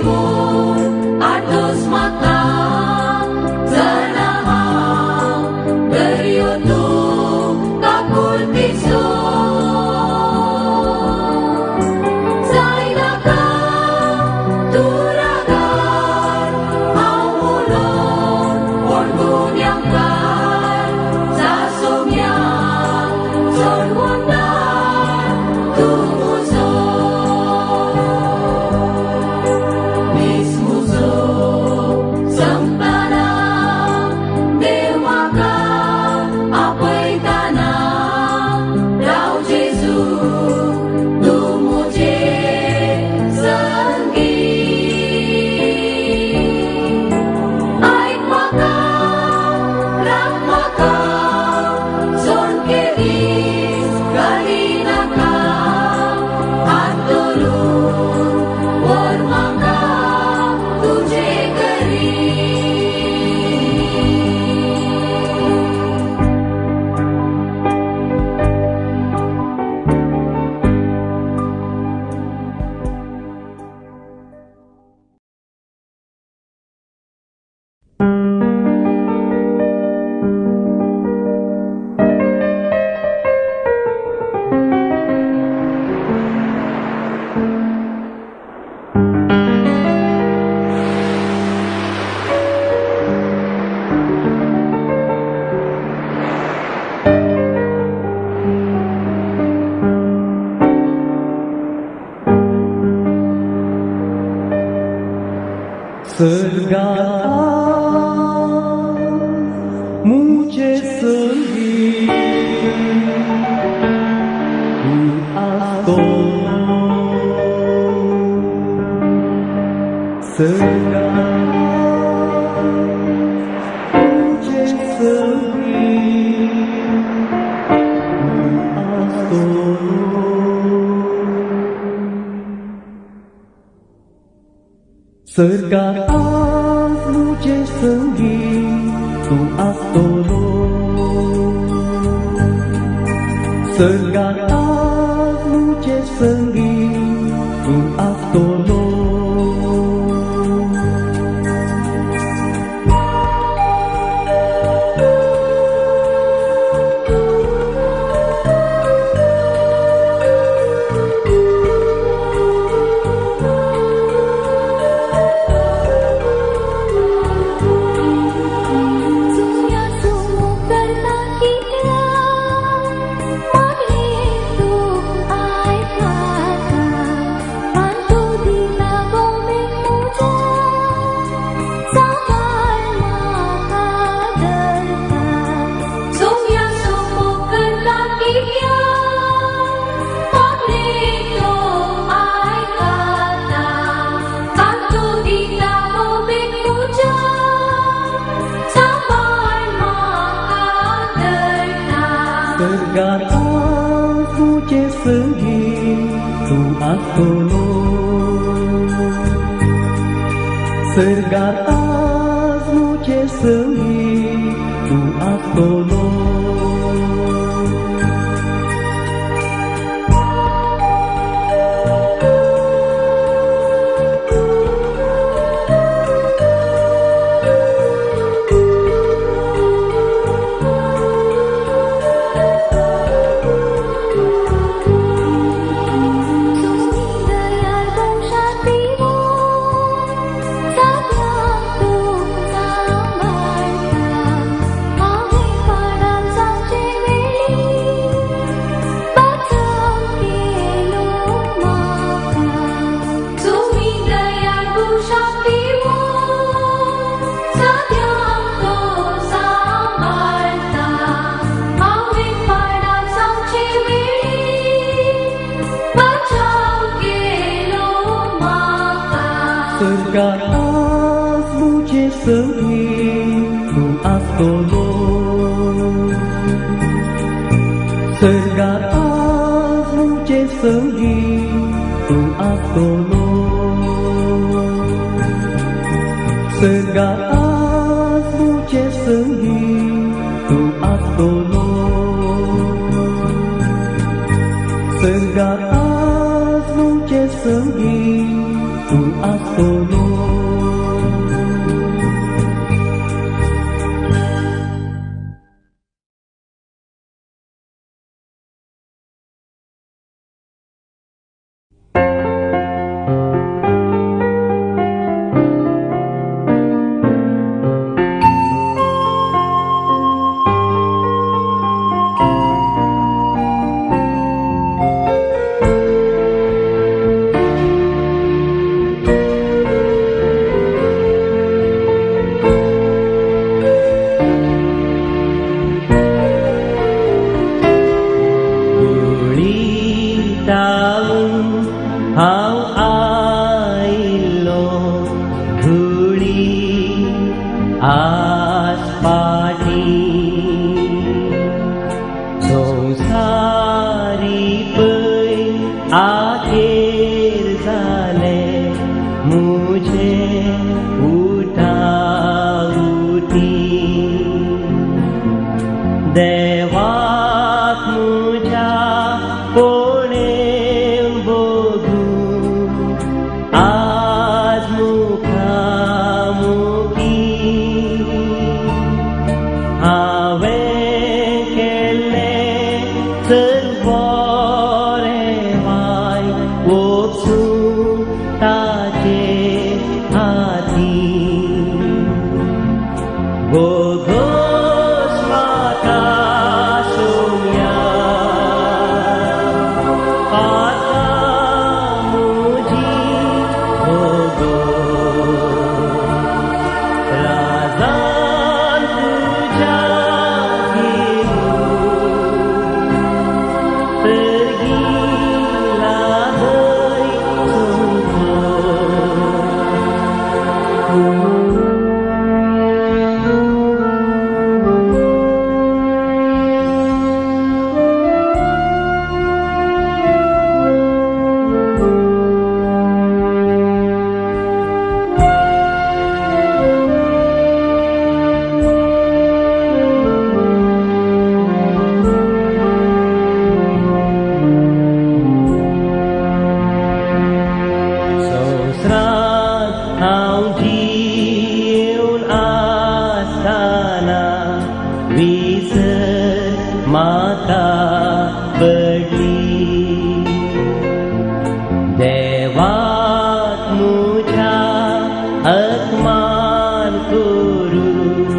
घेवन आठोस म्हाका जाणा हांव दर्यो तूं काकुळतीचो जायनाका तूं रागार हांव उलोवन कोण गुन्यांवकार जा सोम्या चड वंदार तूं म्हजो मीस म्हजो संपतना देव म्हाका आपयतना राव जेजू तूं म्हजे संगी आयक म्हाका राख म्हाका सोणके दीस घालिनाका हात धरून व्हर म्हाका तुजे घरी. सर्गात मुझे संगी तूं आसतो सर्गात मुझे संगी तूं आसतो सर्गात मुझे संगी तूं आसतलो सर्गात मुझे संगी तूं आसतलो. सुम्या सुमो करता कित्याक मागणें तूं आयकता आनी तूं दिता गोमे म्हज्या सांबाळ म्हाका धरता. सुम्या सुमो करता कित्याक मागणें तूं आयकता आनी तूं दिता गोमे म्हज्या सांबाळ म्हाका धरता. सर्गात मुझे संगी तूं आसतलो सर्गात मुझे संगी तूं आसतलो. सुमी दयाळ भोवशाती सगळ्यांक तूं सांबाळटा हांवें पाडाव जावचे वेळी बचाव केलो म्हाका. सुमी दयाळ भोवशाती सगळ्यांक तूं सांबाळटा हांवें पाडाव जावचे वेळी बचाव केलो म्हाका. सर्गात मुझे संगी तूं आसतलो सर्गात मुझे संगी तूं आसतलो सर्गात मुझे संगी तूं आसतलो सर्गात मुझे संगी तूं आसतलो. ताचे हाती भोगोस म्हाका सोम्या आतां म्हजी भोगोस राजान तुज्या घेवूं सर्गी लाभय सोंतो. संवसारांत हांव जियेवन आसतना विसर म्हाका पडली देवाक म्हज्या अपमान करून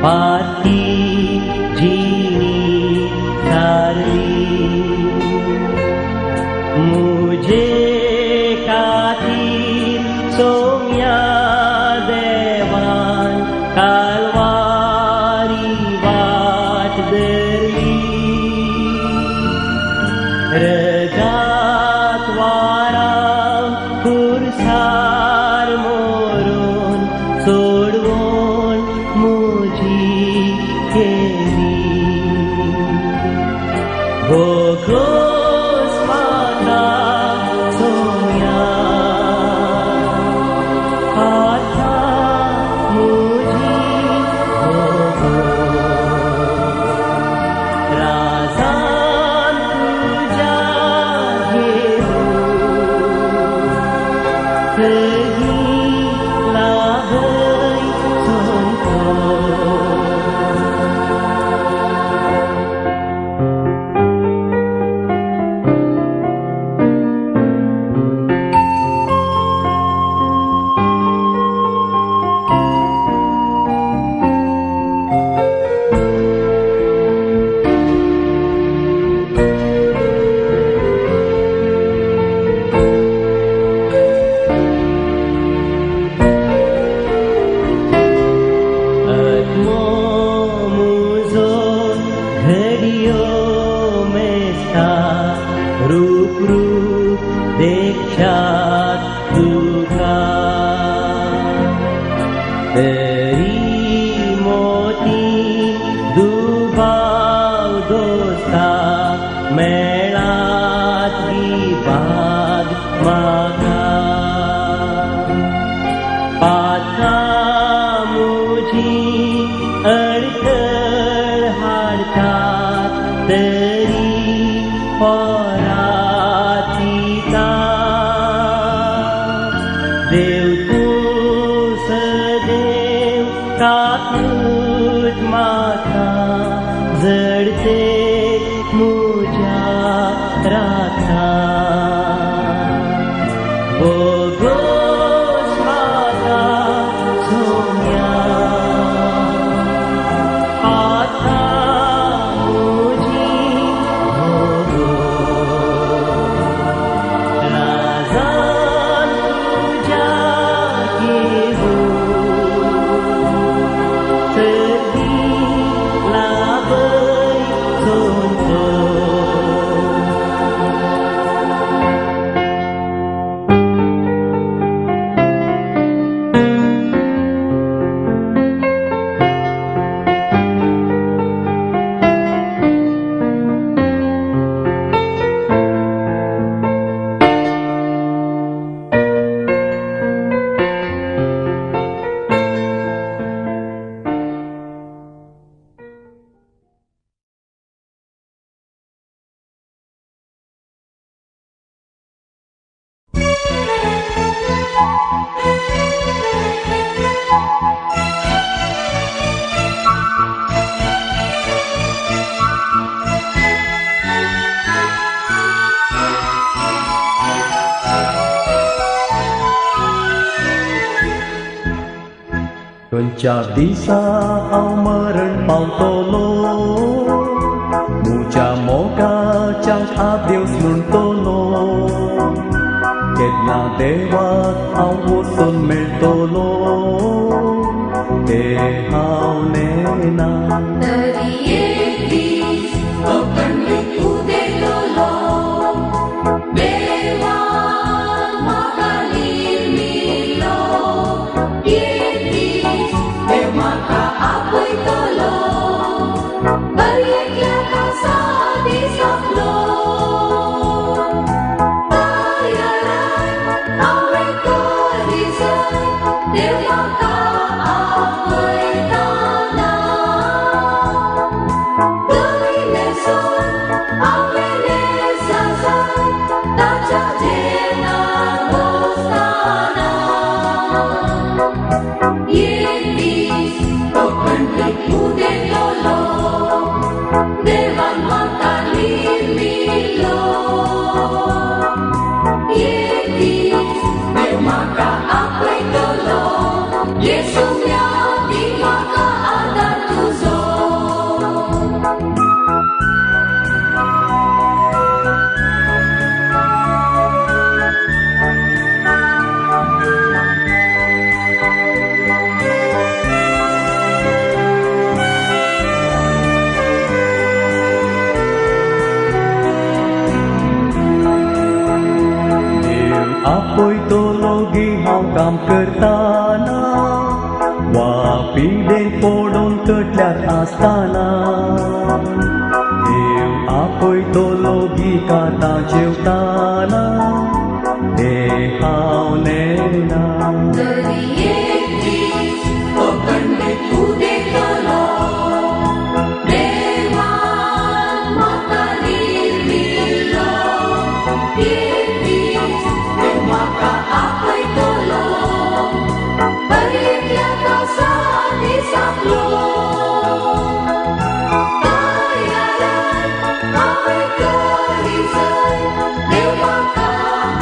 पाती जिणी सारली मुझे खातीर सोम्या देवान कालवारी वाट धरली रगात वारां खुर्सार मोरून सोडवण म्हजी केली भोगोस म्हाका सोम्या आतां म्हजी भोगोस राजान तुज्या घेवूं सर्गी लाभय सोंतो. आत्मो म्हजो घडयो मेस्ता रूप रूप देखच्यात तुका तरी मोती दुबाव दोस्ता मेळात गी भाग म्हाका पात्रां म्हजी अडखळ हाडटात तरी परातीता देव तूं सदैव काकूट म्हाका जडते म्हज्या राखता भोगोस म्हाका सोम्या आतां म्हजी भोगोस राजान तुज्या घेवूं सर्गी लाभय सोंतो. खंयच्या दिसा हांव मरण पावतलो, म्हज्या मोगाच्याक आदेवस म्हणटलो, केन्ना देवाक हांव वचून मेळटलो तें हांव नेना. तरी एक दीस अखंडीत उदेतलो, देवान म्हाका निर्मिलो. एक दीस देव म्हाका आपयतलो, दर एकल्या खासा दिसांतलो. तयाराय हांवें करी जाय, देव म्हाका आपयताना. तरी न्हेसोन हांवें न्हेसा जाय, ताच्या जेवणार बसताना. एक दीस अखंडीत उदेतलो, देवान म्हाका निर्मिलो. एक दीस देव म्हाका आपयतलो, येसू दी म्हाका आदार तुजो. देव आपयतलो गी हांव काम करताना, वा पिडेन पडून कटल्यार आसताना. देव आपयतलो गी कांतां जेवताना तें हांव नेना. तरी एक दीस अखंडीत उदेतलो, देवान म्हाका निर्मिलो. एक दीस देव म्हाका आपयतलो, दर एकल्या खासा दिसांतलो. तयाराय हांवें करी जाय, देव म्हाका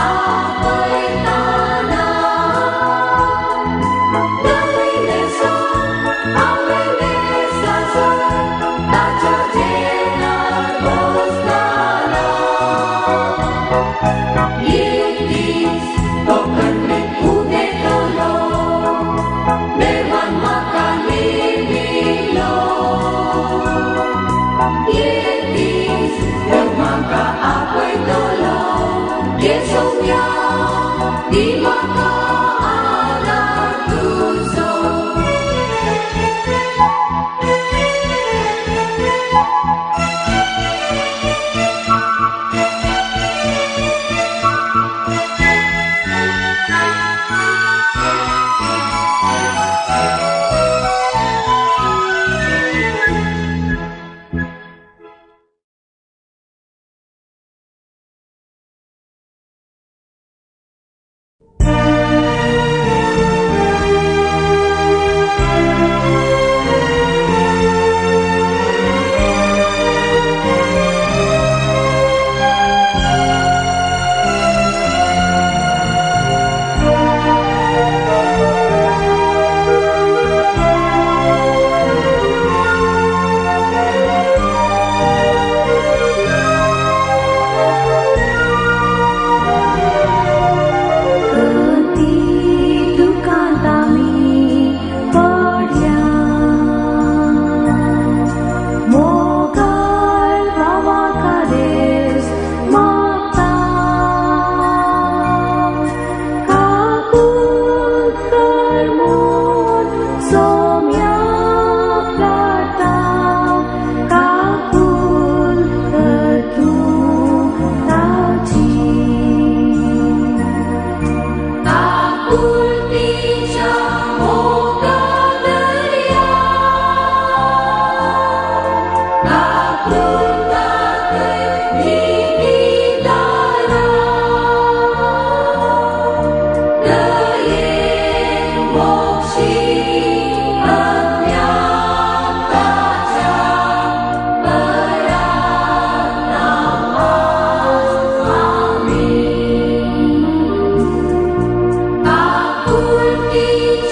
आपयताना. तरी न्हेसोन हांवें न्हेसा जाय, ताच्या जेवणार बसताना. एक दीस अखंडीत उदेतलो, देवान म्हाका निर्मिलो. एक दीस देव म्हाका आपयतलो, येसुया दी म्हाका आदार तुजो.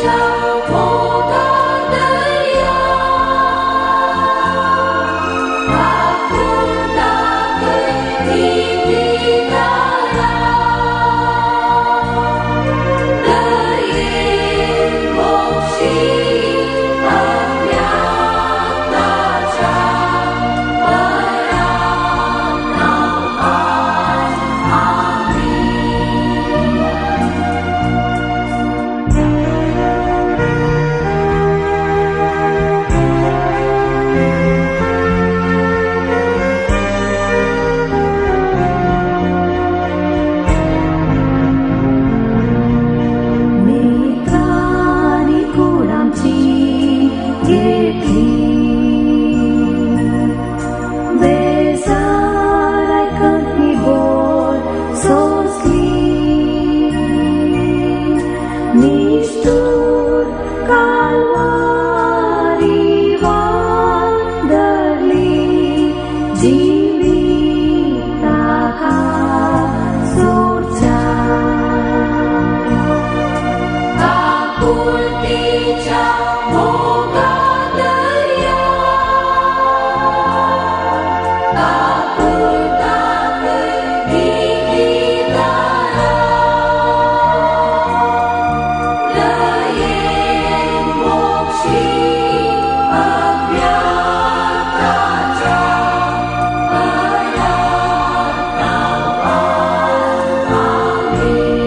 Ciao. निश्ठूर कालवारी वादरली जिविताका सोडच्या काकुळतीच्या मोगादर्या काकुळतात गिगितारा लयेन मोक्षी अव्याकाच्या आमेन.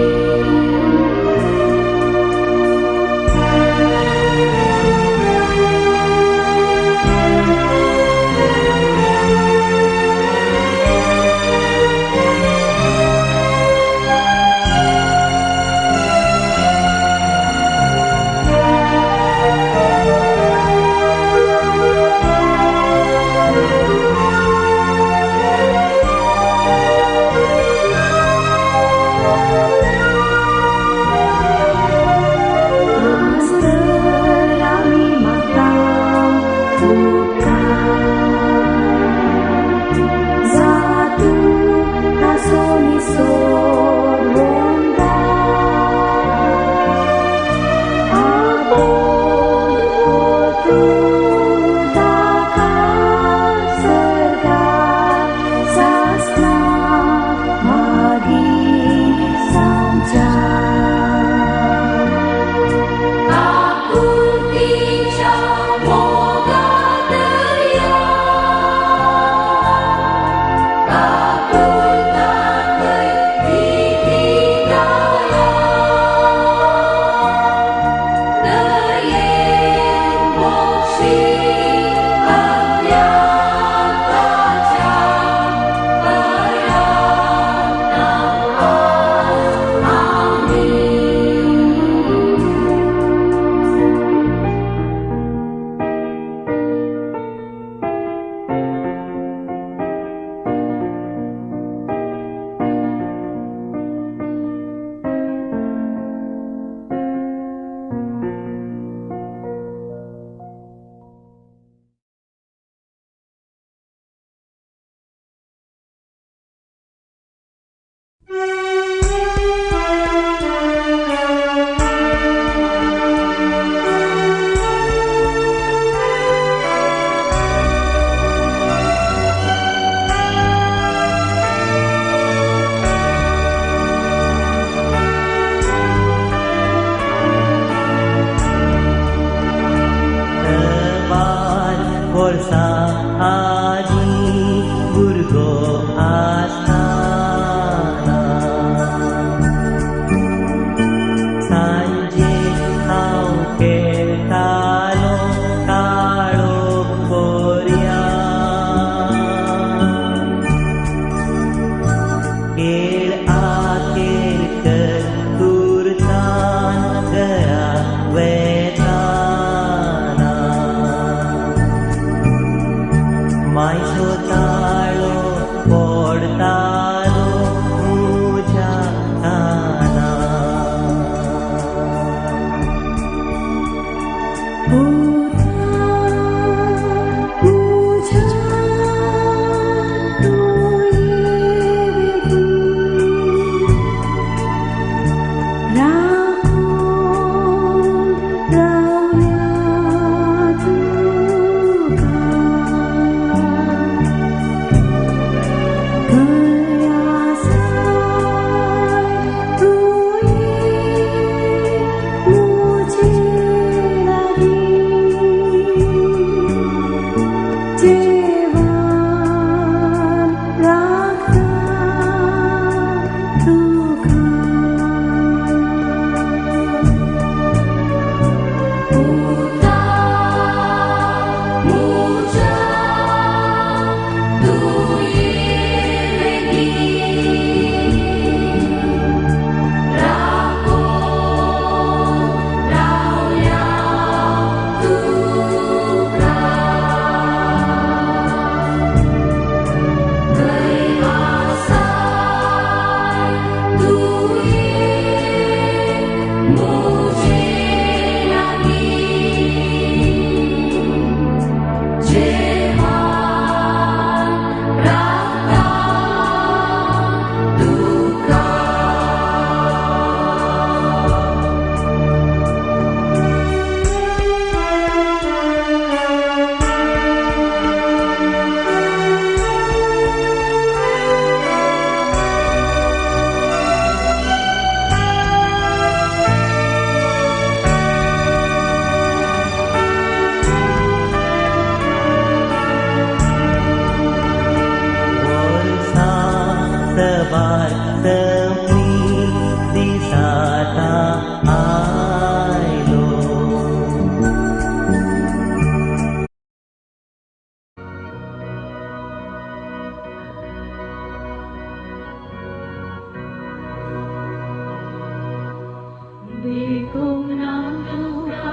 दिकूंक ना तुका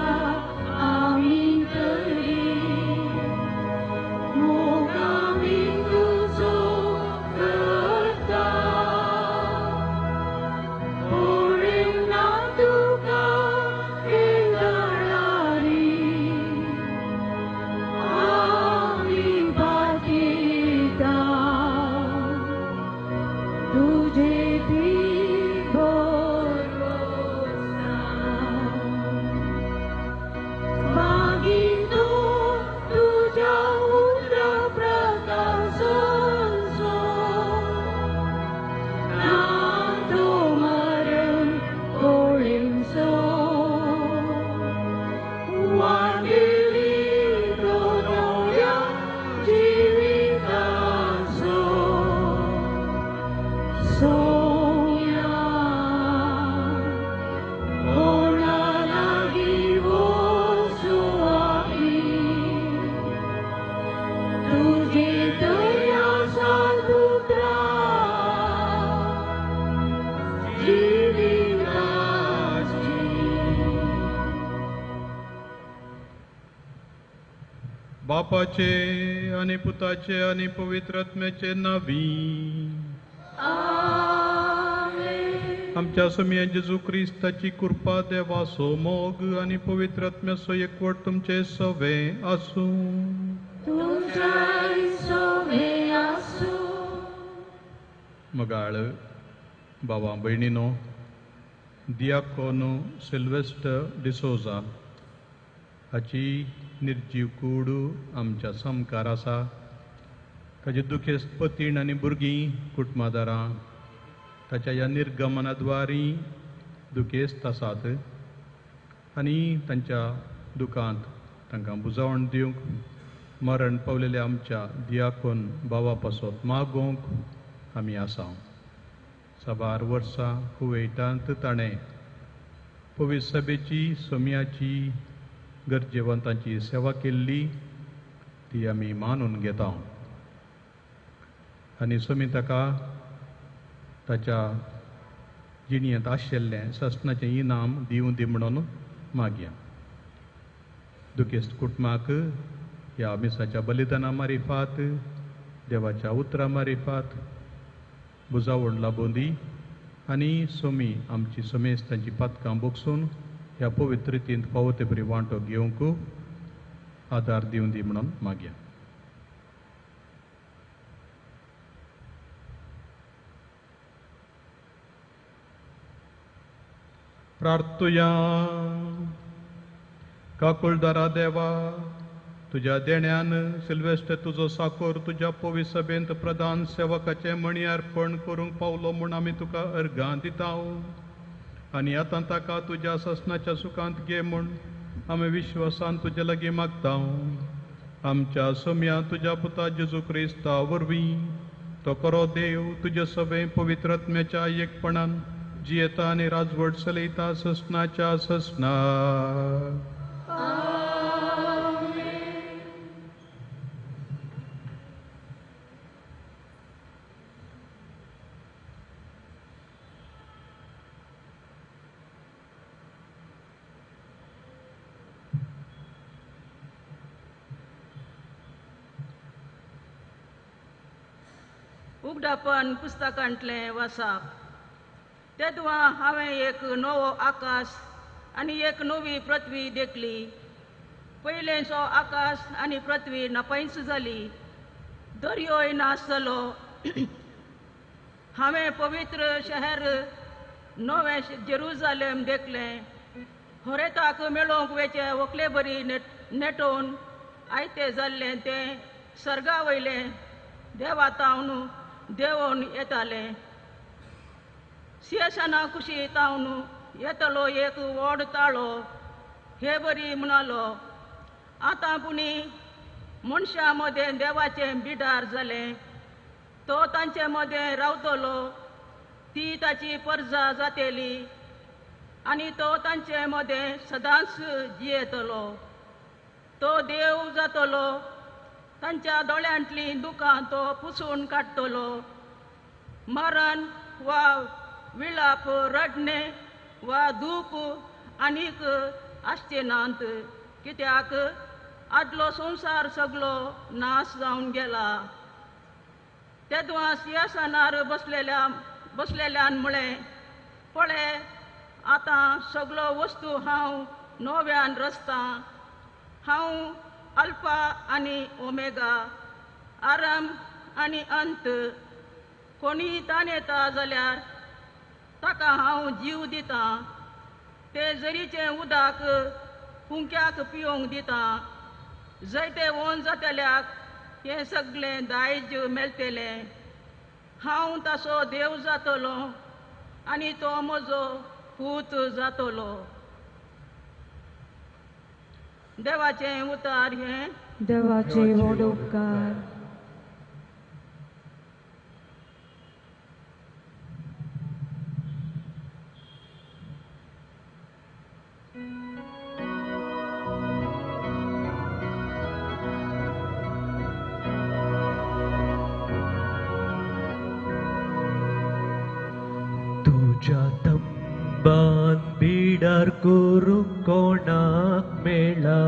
आमी तरी मोग आमी तुजो करता पळेवंक ना तुका एकाळारी आमी बाकिता तुजे बापाचे आनी पुताचे आनी पवित्र आत्म्याचे नांवी आमच्या सोमया जेजू क्रिस्ताची कृपा देवाचो मोग आनी पवित्र आत्म्याचो एकवट तुमचे सवे आसूं. मगाळ बाबा भयणीनो, दियाकोनो सिल्वेस्टर डिसोजा हाची निर्जीव कूड आमच्या सामकार आसा. ताचे दुखेस्त पतीण आनी भुरगीं कुटुंबादारां ताच्या ह्या निर्गमना द्वारी दुखेस्त आसात आनी तांच्या दुखांत तांकां बुजावण दिवंक मरण पावलेल्या आमच्या दियाकोन बाबा पासत मागोवंक आमी आसा. साबार वर्सां कुवेटांत ताणें पवित्र सभेची सोम्याची गरजेवंतांची सेवा केल्ली ती आमी मानून घेता आनी सोमी ताका ताच्या जिणयेंत आशिल्लें सासणाचें इनाम दिवं दी म्हणून मागया. दुखेस्त कुटुंबाक ह्या मिसाच्या बलिदाना मारिफात देवाच्या उतरां मारिफात बुजावण लाबोवन दी आनी सोमी आमची समेस्तांची पातकां बोगसून ह्या पवित्र रितींत फावो ते बरी वांटो घेवंक आदार दिवं दी म्हणून मागया. प्रार्थुया. काकुळदारा देवा, तुज्या देण्यान सिल्वेस्टर तुजो साकोर तुज्या पवित्र सभेंत प्रधान सेवकाचें मणी अर्पण करूंक पावलो म्हूण आमी तुका अर्घां दिता आनी आतां ताका तुज्या सासणाच्या सुखांत घे म्हूण आमी विश्वासान तुजे लागीं मागता. आमच्या सोम्या तुज्या पुता जेजू क्रिस्ता वरवीं तो खरो देव तुजे सभे पवित्र आत्म्याच्या एकपणान जियेता आनी राजवट चलयता ससनाच्या ससना. उगडापण पुस्तकांतलें वाचप. तेदवा हांवें एक नवो आकाश आनी एक नवी पृथ्वी देखली. पयलेंचो आकाश आनी पृथ्वी नपयच जाली, दर्योय नाश जालो. हांवें पवित्र शहर नवें जेरुजालेम देखलें. होरेताक मेळोवंक वेचें व्हंकले बरी नेटोवन आयतें जाल्लें तें सर्गा वयलें देवा तावन देंवोन येतालें. सिंहासना कुशी तावन येतलो एक व्हड ताळो हे बरी म्हणालो, आतां पुणी मनशां मदें देवाचें बिडार जालें. तो तांचे मदें रावतलो, ती ताची परजा जातली आनी तो तांचे मदें सदांच जियेतलो. तो देव जातलो, तांच्या दोळ्यांतलीं दुकां तो पुसून काडटलो. मरण वा विलाप, रडणें वा दूख आनीक आसचे नात, कित्याक आदलो संवसार सगलो नाश जावन गेला. तेदवां सिंहासनार बसलेल्यान म्हळें, पळय आतां सगलो वस्तू हांव नव्यान रचतां. हांव अल्फा आनी ओमेगा, आरंभ आनी अंत. कोणीय ताणेता जाल्यार ताका हांव जीव दितां, ते जरीचें उदक कुंक्याक पिवंक दितां. जैते वोन जातल्याक हें सगळें दायज मेळटलें. हांव ताचो देव जातलो आनी तो म्हजो पूत जातलो. देवाचें उतार हें. देवाचे व्हड उपकार. तुज्या तंबान बिडार करूंक कोणाक मेळा,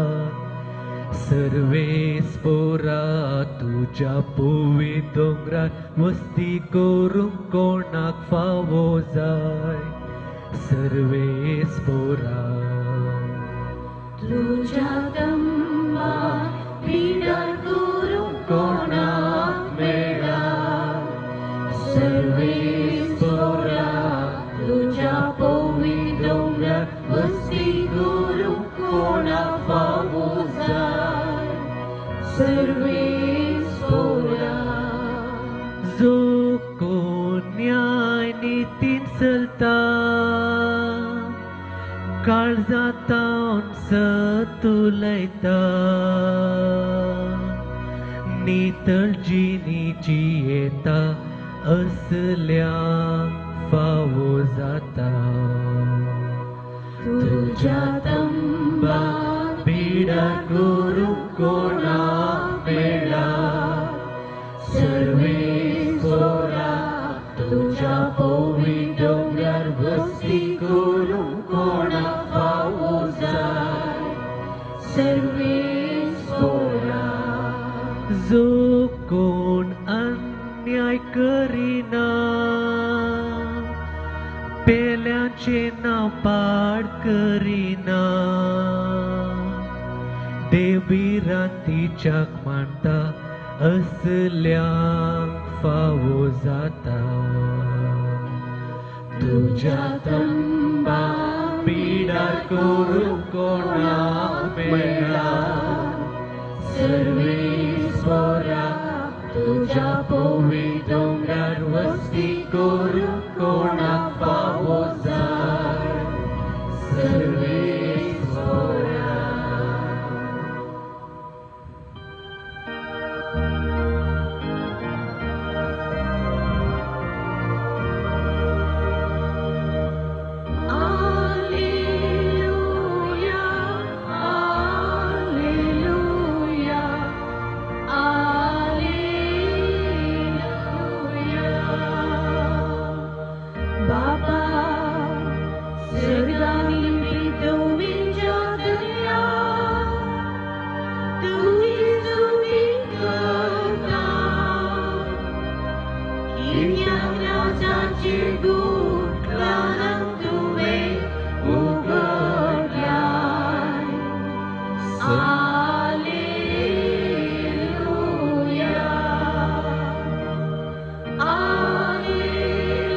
सर्वेस पोरा तुज्या पोवी दोंगरार वस्ती करूंक कोणाक फावो जाय, सर्वेस पोरा. तुज्या तंबान बिडार करूंक कोणाक मेळा, सर्वेस पोरा तुज्या पोवी दोंगरार वस्ती करूंक कोणाक फावो जाय, सर्वेस पोरा. जो कोण न्याय नितीन चलता, काळजांतावन सत उलयता, नितळ जिणी जियेता, असल्यांक फावो जाता. तुज्या तंबान बिडार करूंक कोणाक मेळा, सर्वेस पोरा तुज्या पोवी दोंगरार वस्ती करूंक कोणाक फावो जाय, सर्वेस पोरा. जो कोण अन्याय करिना, पेल्याचें नांव पाड करिना, देवी रातीच्याक मानता, असल्यांक फावो जाता. तुज्या तंबान बिडार करूंक कोणाक मेळा, सर्वेस पोरा तुज्या पोवी दोंगरार वस्ती करूंक कोणाक फावो जाय, सर्वेस पोरा. Alleluia, Alleluia, Alleluia. बाबा स्वर्गानी पृथ्वीच्या दर्या तुजी स्तुती करता. कित्याक राजाचे गूट ल्हानांक तुवें उगडल्याय. Alleluia, Alleluia,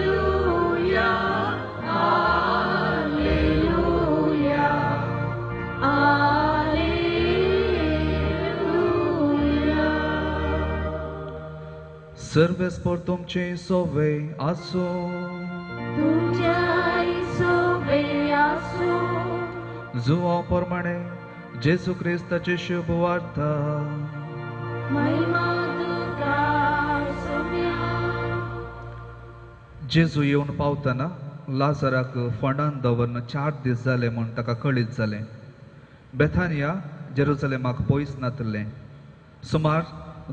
Alleluia, Alleluia. सर्वेस्पर तुमचें सोवे आसूं. तुज्या सोवे आसूं. जुवां प्रमाणे जेजू क्रिस्ताची शुभ वार्ता. महिमा तुका सोम्या. जेजू येवन पावतना लाजराक फोंडान दवरन 4 दीस जाले म्हूण ताका कळीत जालें. बेथानिया जेरुजलेमाक पयस नातलें, सुमार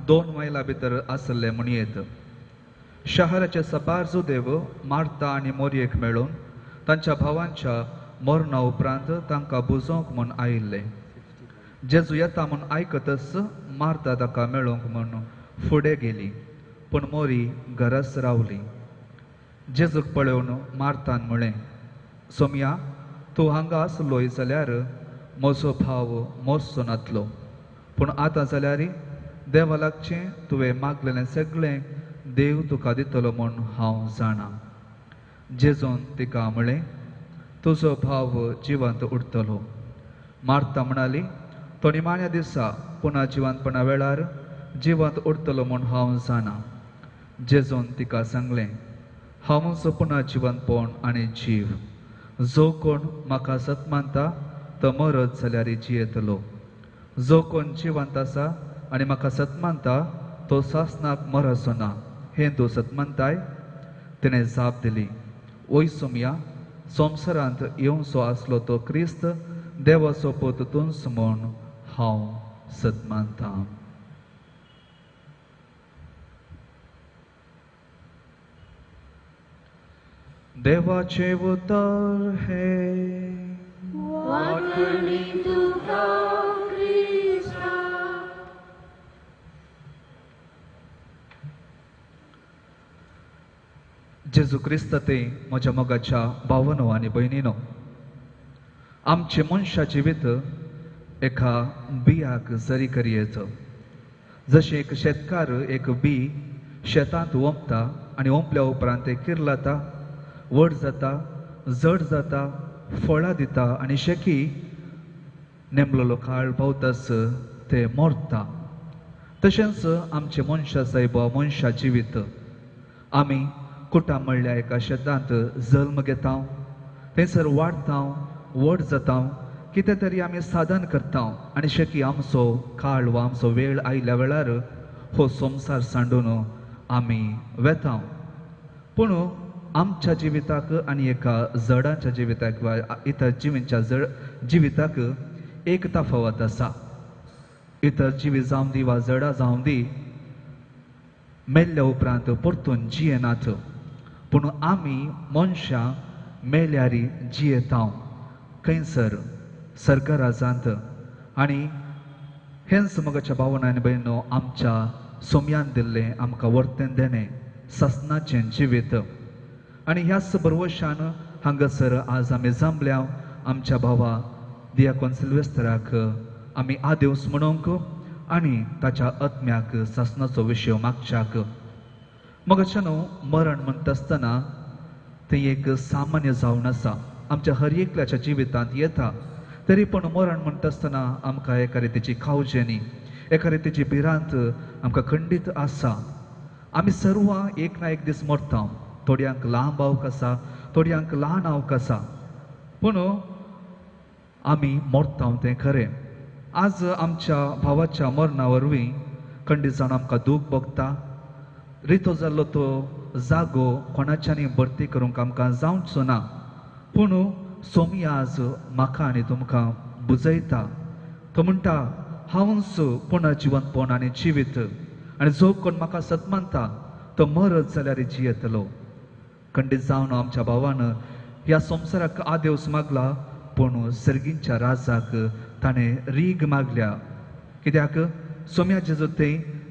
2 मैलां भितर आसलें म्हूण येत. शहराचे सबार जुदेव मार्ता आनी मोरयेक मेळून तांच्या भावांच्या मरणा उपरांत तांकां बुजोवंक म्हूण आयिल्ले. जेजू येता म्हूण आयकतच मार्ता ताका मेळोवंक म्हूण फुडें गेली, पूण मोरी घराच रावली. जेजूक पळोवन मार्तान म्हळें, सोमया, तूं हांगा आसलोय जाल्यार म्हजो भाव मरचो नातलो, पूण आतां जाल्यार देवा लागचें तुवें मागलेलें सगळें देव तुका दितलो म्हूण हांव जाणा. जेजून तिका म्हळें, तुजो भाव जिवंत उरतलो. मार्ता म्हणाली, तो निमाण्या दिसा पुना जिवंतपणा वेळार जिवंत उरतलो म्हूण हांव जाणा. जेजून तिका सांगलें, हांवच पुना जिवंतपण आनी जीव. जो कोण म्हाका सत मानता तो मरत जाल्यार जियेतलो. जो कोण जिवंत आसा आनी म्हाका सत मानता तो सासनाक मरचो ना. हें तूं सत मानताय? तिणें जाप दिली, वय सोमया, संवसारांत येवचो आसलो तो क्रिस्त देवाचो पूत तूंच म्हूण हांव सत मानतां. देवाचें उतर हें. वाटणी तुका क्रिस्ता. जेजू क्रिस्त ते म्हज्या मोगाच्या भावनो आनी भयणीनो, आमचें मनशा जिवीत एका बियाक जरी करयेच. जशें एक शेतकार एक बी शेतांत ओंपता आनी ओंपल्या उपरांत तें किर्लता, व्हड जाता, जड जाता, फळां दिता आनी शेकी नेमलेलो काळ पावताच तें मरता. तशेंच आमचें मनशा सायबा मनशा जिवीत आमी कुटां म्हणल्या एका शेतांत जल्म घेता, थंयसर वाडटा, व्हड जाता, कितें तरी आमी साधन करता आनी शेकी आमचो काळ वा आमचो वेळ आयिल्ल्या वेळार हो संवसार सांडून आमी वेता. पूण आमच्या जिविताक आनी एका जडांच्या जिविताक वा इतर जिवींच्या जड जिविताक एक तफावत आसा. इतर जिवी जावं दी वा जडां जावं दी, मेल्ल्या उपरांत परतून जियेनात, पूण आमी मनशां मेल्यार जियेता खंयसर सरकाराजांत. आनी हेंच मगाच्या भावना आनी भयणो आमच्या सोम्यान दिल्लें आमकां वर्तें देणें सासनाचें जिवीत. आनी ह्याच बरवशान हांगासर आज आमी जमल्या आमच्या भावा दियाकोन सिल्वेस्टराक आमी आदेवस म्हणूंक आनी ताच्या आत्म्याक सासनाचो विशय मागच्याक. मगाच्या न्हू मरण म्हणटा आसतना तें एक सामान्य जावन आसा, आमच्या हर एकल्याच्या जिवितांत येता. तरी पूण मरण म्हणटा आसतना आमकां एका रितीची खावजेनी, एका रितीची भिरांत आमकां खंडीत आसा. आमी सर्वां एक ना एक दीस मरता. थोड्यांक लांब आवक आसा, थोड्यांक ल्हान आवक आसा, पूण आमी मरता तें खरें. आज आमच्या भावाच्या मरणा वरवीं खंडीत जावन आमकां दूख भोगता. रितो जाल्लो तो जागो कोणाच्यानी भरती करूंक आमकां जावचो ना, पूण सोमी आज म्हाका आनी तुमकां बुजयता. तो म्हणटा, हांवच पुनः जिवंतपण आनी जिवीत, आनी जो कोण म्हाका सत मानता तो मरत जाल्यार जियेतलो. खंडीत जावन आमच्या भावान ह्या संवसाराक आदेवस मागला, पूण सर्गींच्या राजाक ताणें रीग मागल्या. कित्याक सोम्या जेजू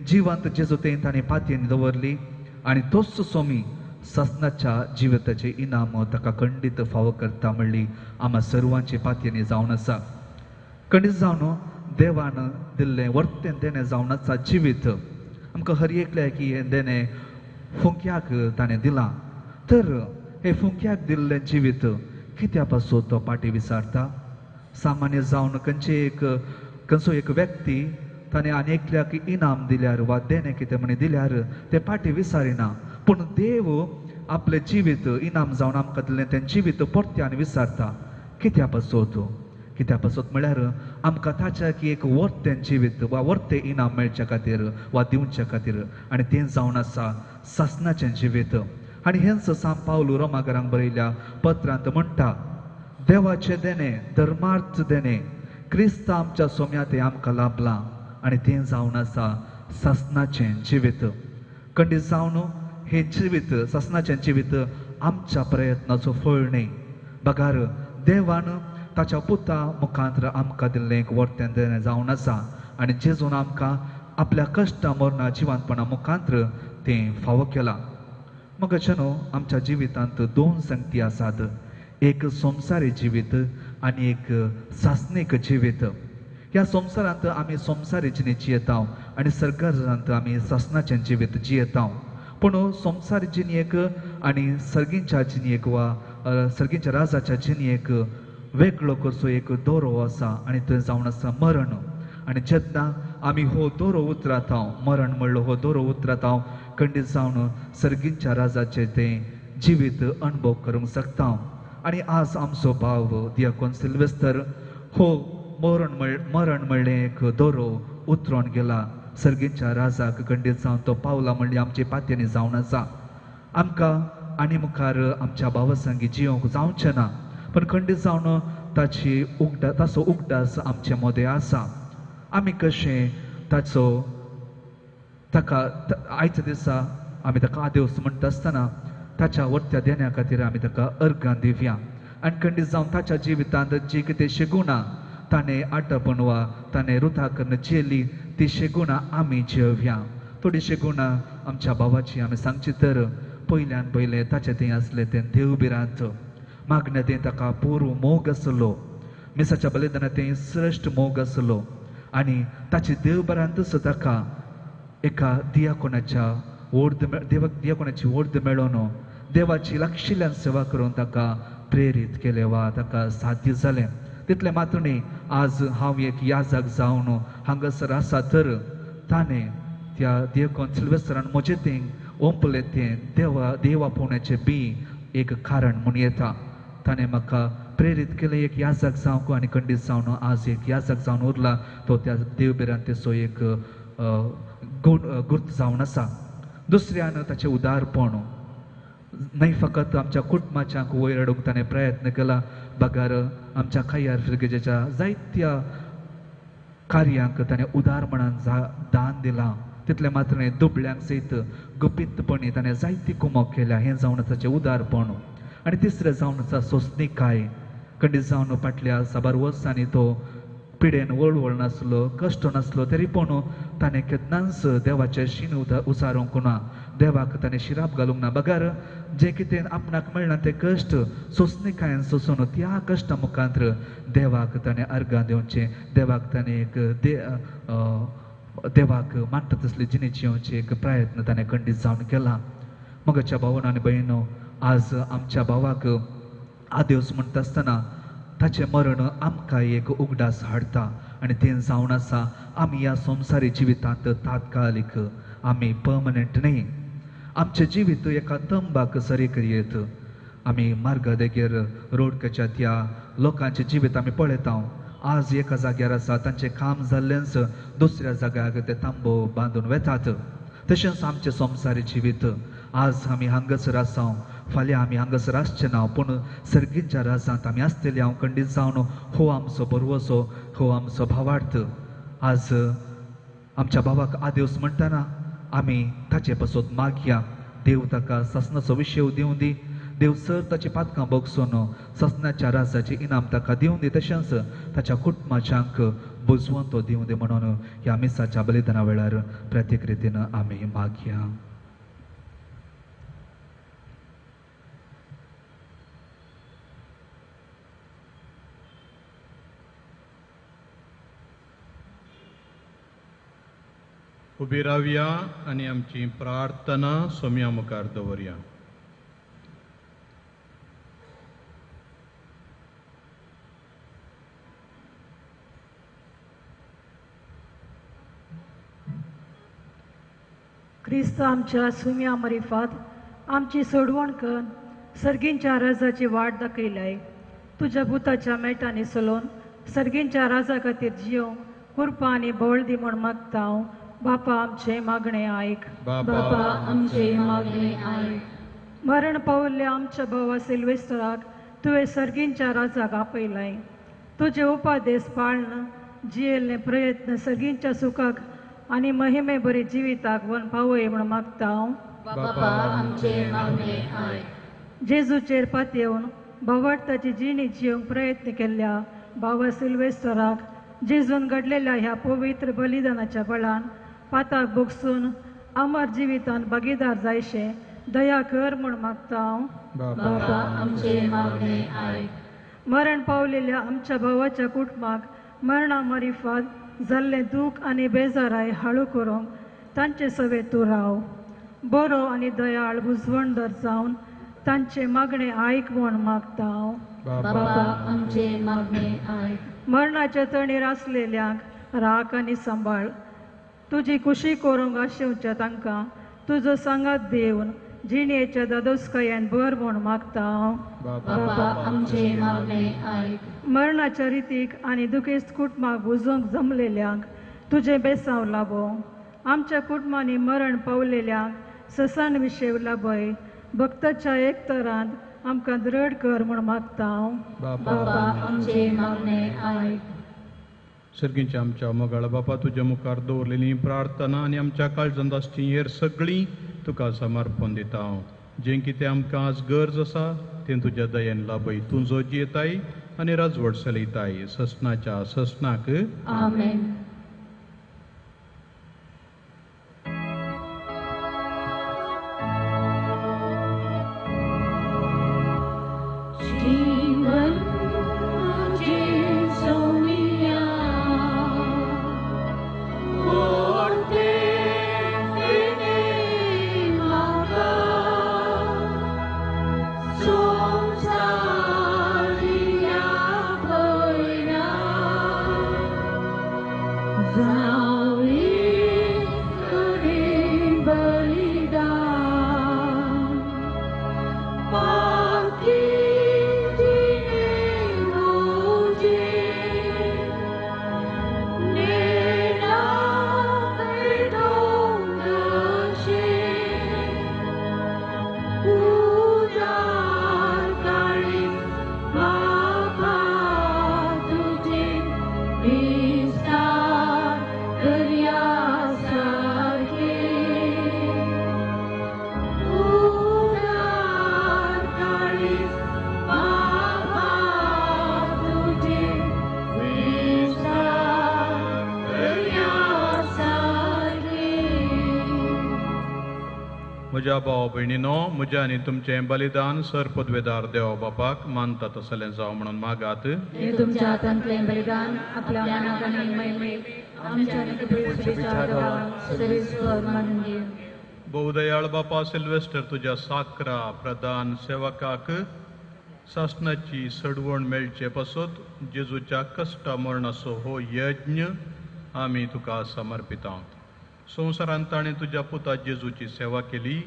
जिवंत जेजू ताणें पातयेन दवरली आनी तोच सोमी सासनाच्या जिविताचें इनाम ताका खंडीत फावो करता म्हणली आमा सर्वांची पातयेनी जावन आसा. खंडीत जावन देवान दिल्लें वर्तें देणें जावन आसा जिवीत. आमकां हर एकल्याक हें देणें फुंक्याक ताणें दिलां, तर हे फुंक्याक दिल्लें जिवीत कित्या पासून तो पाटी विसारता? सामान्य जावन खंयचो एक व्यक्ती ताणें आनी एकल्याक इनाम दिल्यार वा देणें कितें म्हण दिल्यार तें पाटी विसारिना, पूण देव आपलें जिवीत इनाम जावन आमकां दिल्लें तें जिवीत परत्यान विसारता. कित्या पासत? कित्या पासत म्हळ्यार आमकां ताच्या की एक वर्तें जिवीत वा वर्तें इनाम मेळच्या खातीर वा दिवच्या खातीर, आनी तें जावन आसा सासनाचें जिवीत. आनी हेंच सांत पावलू रोमाकारांक बरयल्या पत्रांत म्हणटा, देवाचें देणें, धर्मार्थ देणें क्रिस्त आमच्या सोम्या तें आमकां लाभलां आनी तें जावन आसा सासनाचें जिवीत. खंडीत जावन हें जिवीत सासनाचें जिवीत आमच्या प्रयत्नाचो फळ न्हय, बगार देवान ताच्या पुता मुखांत आमकां दिल्लें एक वर्तें देणें जावन आसा आनी जेजून आमकां आपल्या कश्टां मरणां जिवानपणा मुखांत तें फावो केलां. मगच्यानो आमच्या जिवितांत दोन संगती आसात, एक संवसारी जिवीत आनी एक सासणीक जिवीत. ह्या संवसारांत आमी संवसारी जिणे जियेता आनी सरकारांत आमी सासणाचें जिवीत जियेता. पूण संवसारी जिणेक आनी सर्गींच्या जिणेक वा सर्गींच्या राजाच्या जिणेक वेगळो करचो एक दोरो आसा आनी थंय जावन आसा मरण. आनी जेन्ना आमी हो दोरो उतराता, मरण म्हणलो हो दोरो उतराता, खंडीत जावन सर्गींच्या राजाचें तें जिवीत अणभव करूंक शकता. आनी आज आमचो भाव दियाकोन सिल्वेस्तर हो मरण म्हणलें एक दोरो उतरोन गेला. सर्गींच्या राजाक खंडीत जावन तो पावला म्हणली आमची पातयेनी जावन आसा. आमकां आनी मुखार आमच्या भावा संगी जियोंक जावचें ना, पण खंडीत जावन ताची उगडा ताचो उगडास आमचे मदें आसा. आमी कशें ताचो ताका आयच्या दिसा आमी ताका आदेवस म्हणटा आसतना ताच्या वरत्या देण्या खातीर आमी ताका अर्गां दिवया आनी खंडीत जावन ताच्या जिवितांत जी कितें शेगुणां ताणें आटपण वा ताणें रुथा करून जियेली ती शेगुणां आमी जियोवया. थोडी शेगुणां आमच्या भावाची आमी सांगची तर पयल्यान पयलें ताचें तें आसलें तें देवभिरांत, मागण्या तें ताका पूर्व मोग आसलो, मिसाच्या बलिदाना तें श्रेश्ठ मोग आसलो आनी ताचे देवभरांतच ताका एका दियाकोणाच्या ओर्द दियाकोणाची ओर्द मेळोवन देवाची लागशिल्ल्यान सेवा करून ताका प्रेरीत केलें वा ताका साध्य जालें. तितलें मात्र न्ही, आज हांव एक याजक जावन हांगासर आसा तर ताणें त्या दियाकोन सिल्वेस्टरान म्हजें तें ओंपलें तें देवा देवा पोवण्याचें बी एक कारण म्हूण येता. ताणें म्हाका प्रेरीत केलें एक याजक जावंक आनी खंडीत जावन आज एक याजक जावन उरला तो त्या देवभिरांतेचो एक गुर्त जावन आसा. दुसऱ्यान ताचें उदारपण न्हय फकत आमच्या कुटुंबाच्यांक वयर हाडूंक ताणें प्रयत्न केला, बगर आमच्या खैयार फिरगेजेच्या जायत्या कार्यांक ताणें उदारपणान दान दिलां. तितलें मात्र न्हय, दुबळ्यांक सयत गुपीतपणी ताणें जायती कुमक केल्या, हें जावन ताचें उदारपण. आनी तिसरें जावन आसा सोंसणीकाय. खंडीत जावन फाटल्या साबार वर्सांनी तो पिडेन वळवळ नासलो, कश्ट नासलो, तरी पूण ताणें केन्नाच देवाचें शीण उचारूंक ना, देवाक ताणें शिराप घालूंक ना, बगर जें कितें आपणाक मेळना तें कश्ट सोंसणीकायेन सोंसून त्या कश्टा मुखांत देवाक ताणें अर्गां दिवचें, देवाक ताणें एक देवाक मानता तसली जिणे जियोवची एक प्रयत्न ताणें खंडीत जावन केला. मगच्या भावन आनी भयणो, आज आमच्या भावाक आदेवस म्हणटा आसतना ताचें मरण आमकां एक उगडास हाडटा आनी तें जावन आसा आमी ह्या संवसारी जिवितांत तात्कालीक, आमी पर्मनंट न्ही. आमचें जिवीत एका तंबाक सरी करयेत. आमी मार्गा देगेर रोडकाच्या त्या लोकांचें जिवीत आमी पळयता. आज एका जाग्यार आसा तांचें काम जाल्लेंच दुसऱ्या जाग्याक ते तांबो बांदून वेतात. तशेंच आमचें संवसारी जिवीत आज आमी हांगासर आसा, फाल्यां आमी हांगासर आसचे ना, पूण सर्गींच्या राजांत आमी आसतले. हांव खंडीत जावन हो आमचो बरवसो, हो आमचो भावार्थ. आज आमच्या भावाक आदेवस म्हणटना आमी ताचे पासत मागया, देव ताका सासणाचो विशय दिवं दी, देव सर ताची पातकां बगसून सासणाच्या राजाचें इनाम ताका दिवं दी, तशेंच ताच्या कुटुंबाच्यांक बुजवंत तो दिवं दी म्हणून ह्या मिसाच्या बलिदाना वेळार प्रत्येक रितीन आमी मागया. उबी रावया आनी आमची प्रार्थना सोम्या मुखार दवरया. क्रिस्त आमच्या सुम्या मरिफात आमची सोडवण कर सर्गींच्या राजाची वाट दाखयलाय. तुज्या भुताच्या मेटांनी चलोवन सर्गींच्या राजा खातीर जियोवंक कृपा आनी बळ दी म्हूण मागता हांव. बापा आमचें मागणें आयक. बापा आमचें मागणें आयक. मरण पावल्ल्या आमच्या भावा सिल्वेस्टराक तुवें सर्गींच्या राजाक आपयलाय. तुजे उपादेश पाळन जियेल्ले प्रयत्न सर्गींच्या सुखाक आनी महिमे बरे जिविताक वन पावय म्हूण मागता हांव. बापा आमचें मागणें आयक. जेजूचेर पातयेवन भावार्थाची जिणी जिवंक प्रयत्न केल्ल्या बाबा सिल्वेस्टराक जेजून घडलेल्या ह्या पवित्र बलिदानाच्या बळान पाताक भोगसून अमर जिवितान भागीदार जायशें दया कर म्हूण मागता हांव. बाबा आमचे मागणे आयक. मरण पावलेल्या आमच्या भावाच्या कुटुंबाक मरणा मारिफात जाल्लें दूख आनी बेजाराय हाळू करूंक तांचे सवे तूं राव. बरो आनी दयाळ बुजवणदर जावन तांचे मागणे आयक म्हूण मागता हांव. बाबा आमचे मागणे आयक. मरणाच्या तणीर आसलेल्यांक राख आनी सांबाळ. तुजी खुशी करूंक आशेवच्या तांकां तुजो सांगात दिवन जिणेच्या दादोसकायेन भर म्हूण मागता हांव. बाबा आमचे मागणे आयक. मरणाच्या रितीक आनी दुखेस्त कुटुंबाक बुजोवंक जमलेल्यांक तुजें बेसांव लाबो. आमच्या कुटुंबांनी मरण पावलेल्यांक ससान विशेव लाबय. भक्ताच्या एकतरांत आमकां दृढ कर म्हूण मागता हांव. बाबा आमचे मागणे आयक. सर्गींच्या आमच्या मोगाळ बापा, तुज्या मुखार दवरलेली प्रार्थना आनी आमच्या काळजांत आसची हेर सगळीं तुका समर्पण दिता हांव. जें कितें आमकां आज गरज आसा तें तुज्या दयेन लाबय. तूं जो जियेताय आनी राजवट चलयताय ससनाच्या ससनाक. आमेन. म्हज्या भाव भयणीनो, म्हज्या आनी तुमचें बलिदान सर पदवेदार देव बापाक मानता तसलें जावं म्हणून मागात. हे तुमच्या हातांतलें बलिदान आपल्या मनाक आनी महिमेक आमच्या आनी पृथ्वीच्या देवाक सर्वेस्पर मानून घेवं. बहुदयाळ बापा सिल्वेस्टर, तुज्या साकरा प्रधान सेवकाक सासणाची सडवण मेळचे पासत जेजूच्या कश्टा मरणाचो हो यज्ञ आमी तुका समर्पिता. संवसारांत ताणें तुज्या पुता जेजूची सेवा केली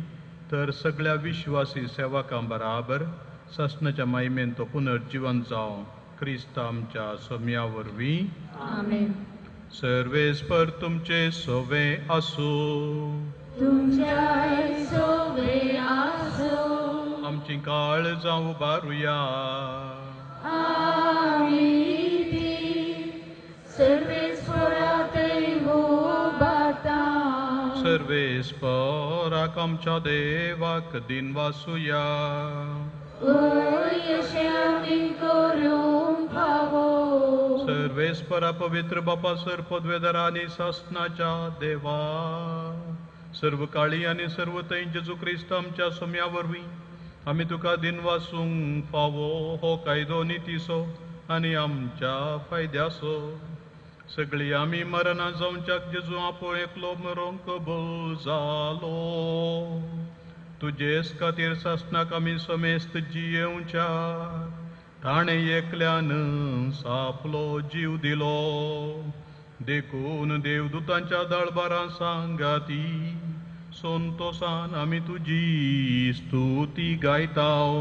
तर सगळ्या विश्वासी सेवकां बराबर सासणाच्या मायमेन तो पुनर्जिवन जावं क्रिस्त आमच्या सोम्या वरवीं. आमेन. सर्वेस्पर तुमचे सोवे आसूं. तुमच्याय सोवे आसूं. आमची काळजां उबारुया. आमी ती सर्वेस्परातय उबारता. सर्वेस्पराक आमच्या देवाक दिनवासुया. अशें आमी करूंक फावो. सर्वेस्परा पवित्र बापा सर पदवेदार आनी सासणाच्या देवा, सर्व काळी आनी सर्व थंय जेजू क्रिस्त आमच्या सोम्या वरवीं आमी तुका दिनवासूंक फावो हो कायदो नितीचो आनी आमच्या फायद्याचो. सगळी आमी मरणां जावच्याक जेजू आपूण एकलो मरोंक कबूल जालो. तुजेच खातीर सासणाक आमी समेस्त जियेवच्या ताणें एकल्यान सापलो जीव दिलो. देखून देवदूतांच्या दळबारां सांगाती संतोसान आमी तुजी स्तुती गायताव.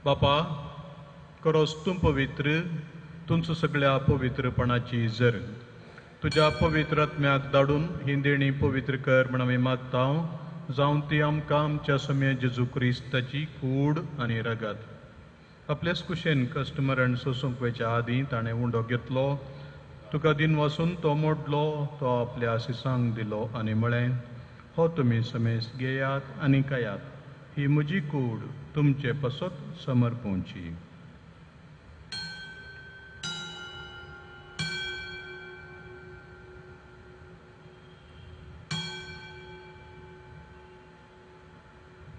बापा, करोस तूं पवित्र, तुमचो सगळ्या पवित्रपणाची जर तुज्या पवित्र आत्म्याक धाडून ही देणी पवित्र कर म्हण आमी मागता, जावन ती आमकां आमच्या समय जेजू क्रिस्ताची कूड आनी रगत. आपल्याच कुशेन कस्टमरान सोसूंक वयच्या आदीं ताणें उंडो घेतलो, तुका दिन वासून तो मोडलो, तो आपल्या सिसांक दिलो आनी म्हळें, हो तुमी समेस घेयात आनी खायात, ही म्हजी कूड तुमचे पासत समर्पोवची.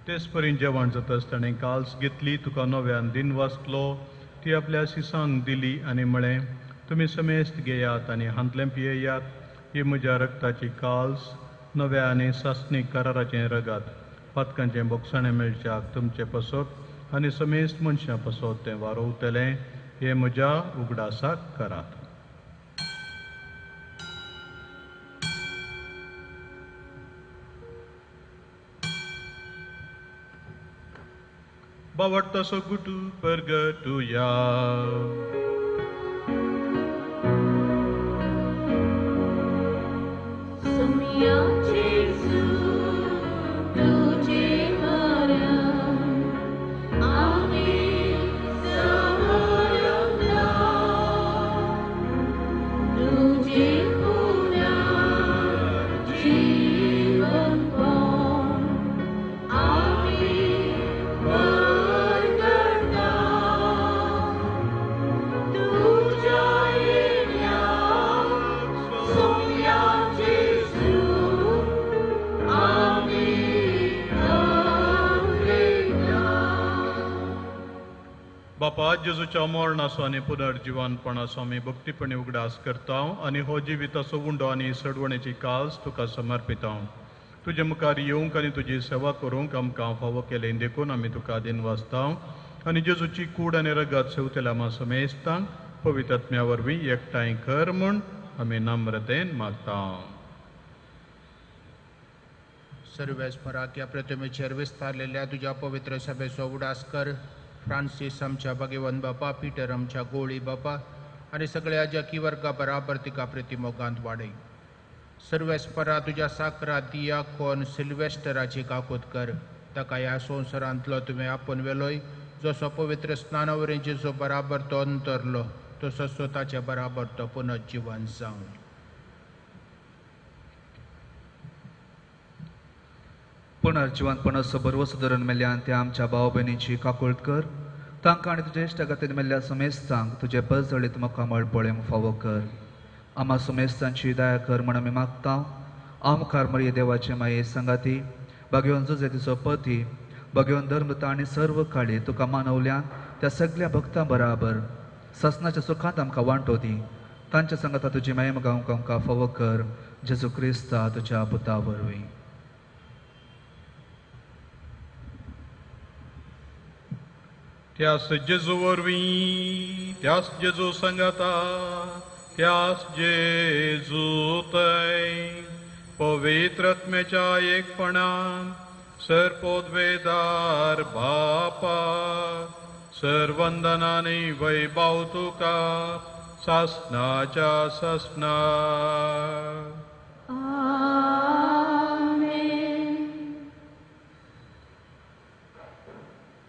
तेच परी जेवण जाताच ताणें काल्स घेतली, तुका नव्यान दिन वाचलो, ती आपल्या सिसांक दिली आनी म्हळें, तुमी समेस्त घेयात आनी हांतलें पियेयात, ही म्हज्या रक्ताची काल्स, नव्या आनी सासणीक कराराचें रगत, पातकांचें बोगसाणें मेळच्याक तुमचे पासत आनी समेस्त मनशां पासत तें वारोवतलें, हें म्हज्या उगडासाक करात. बावडतासो गुटू परगटुया. सुमिया जेजू तुझे मरण आमी समर्पता, तुझे पुनर्जीवनपण आमी परगटा, तुझ्या येण्या सुमिया जेजू आमी अप्रेता. बापा, जेजूच्या मरणाचो आनी पुनर्जिवनपणाचो आमी भक्तीपणी उगडास करता आनी हो जिविताचो उंडो आनी सडवणेची काल्स तुका समर्पिता. तुजे मुखार येवंक आनी तुजी सेवा करूंक आमकां फावो केलें देखून आमी तुका दिनवासता आनी जेजूची कूड आनी रगत सेवतेल्या आमा समेस्तांक पवित्र आत्म्या वरवीं एकठांय कर म्हूण आमी नम्रतेन मागता. सर्वेस्पराक ह्या प्रतिमेचेर विस्तारलेल्या तुज्या पवित्र सभेचो उडास कर. फ्रांसीस आमच्या भाग्यवंत बापा, पीटर आमच्या गोळी बापा आनी सगळ्या जकी वर्गा बराबर तिका प्रतिमोगांत वाडय. सर्वेस्परा तुज्या साकरा दियाकोन सिल्वेस्टराची काकूत कर. ताका ह्या संवसारांतलो तुवें आपोवन व्हेलोय, जसो पवित्र स्नाना वरवीं जेजू बराबर तो अंतरलो तसोच ताचे बराबर तो पुनर्जिवन जावं. पुनर्जिवनपणाचो भरवसो धरून मेल्ल्यान त्या आमच्या भाव भयणीची काकूळट कर. तांकां आनी तुज्या इश्टागतीन मेल्ल्या समेस्तांक तुजें परजळीत मुखामळ पळोवंक फावो कर. आमा समेस्तांची दया कर म्हण आमी मागता. आमकार मरिये देवाचे माये सांगाती, भाग्यवन जुजेतीचो पती, भाग्यवन धर्मता आनी सर्व काळी तुका मानवल्यान त्या सगळ्या भक्तां बराबर ससनाच्या सुखांत आमकां वांटो दी. तांच्या सांगाता तुजी माये गावंक आमकां फावो कर, जेजू क्रिस्ता तुज्या पुता वरवीं. त्यास जेजू वरवीं, त्यास जेजू सांगाता, त्यास जेजू तय पवित्र आत्म्याच्या एकपणान सर्पोद्वेदार बापा सर्वंदनानी वैभाव तुका सासनाच्या सासना.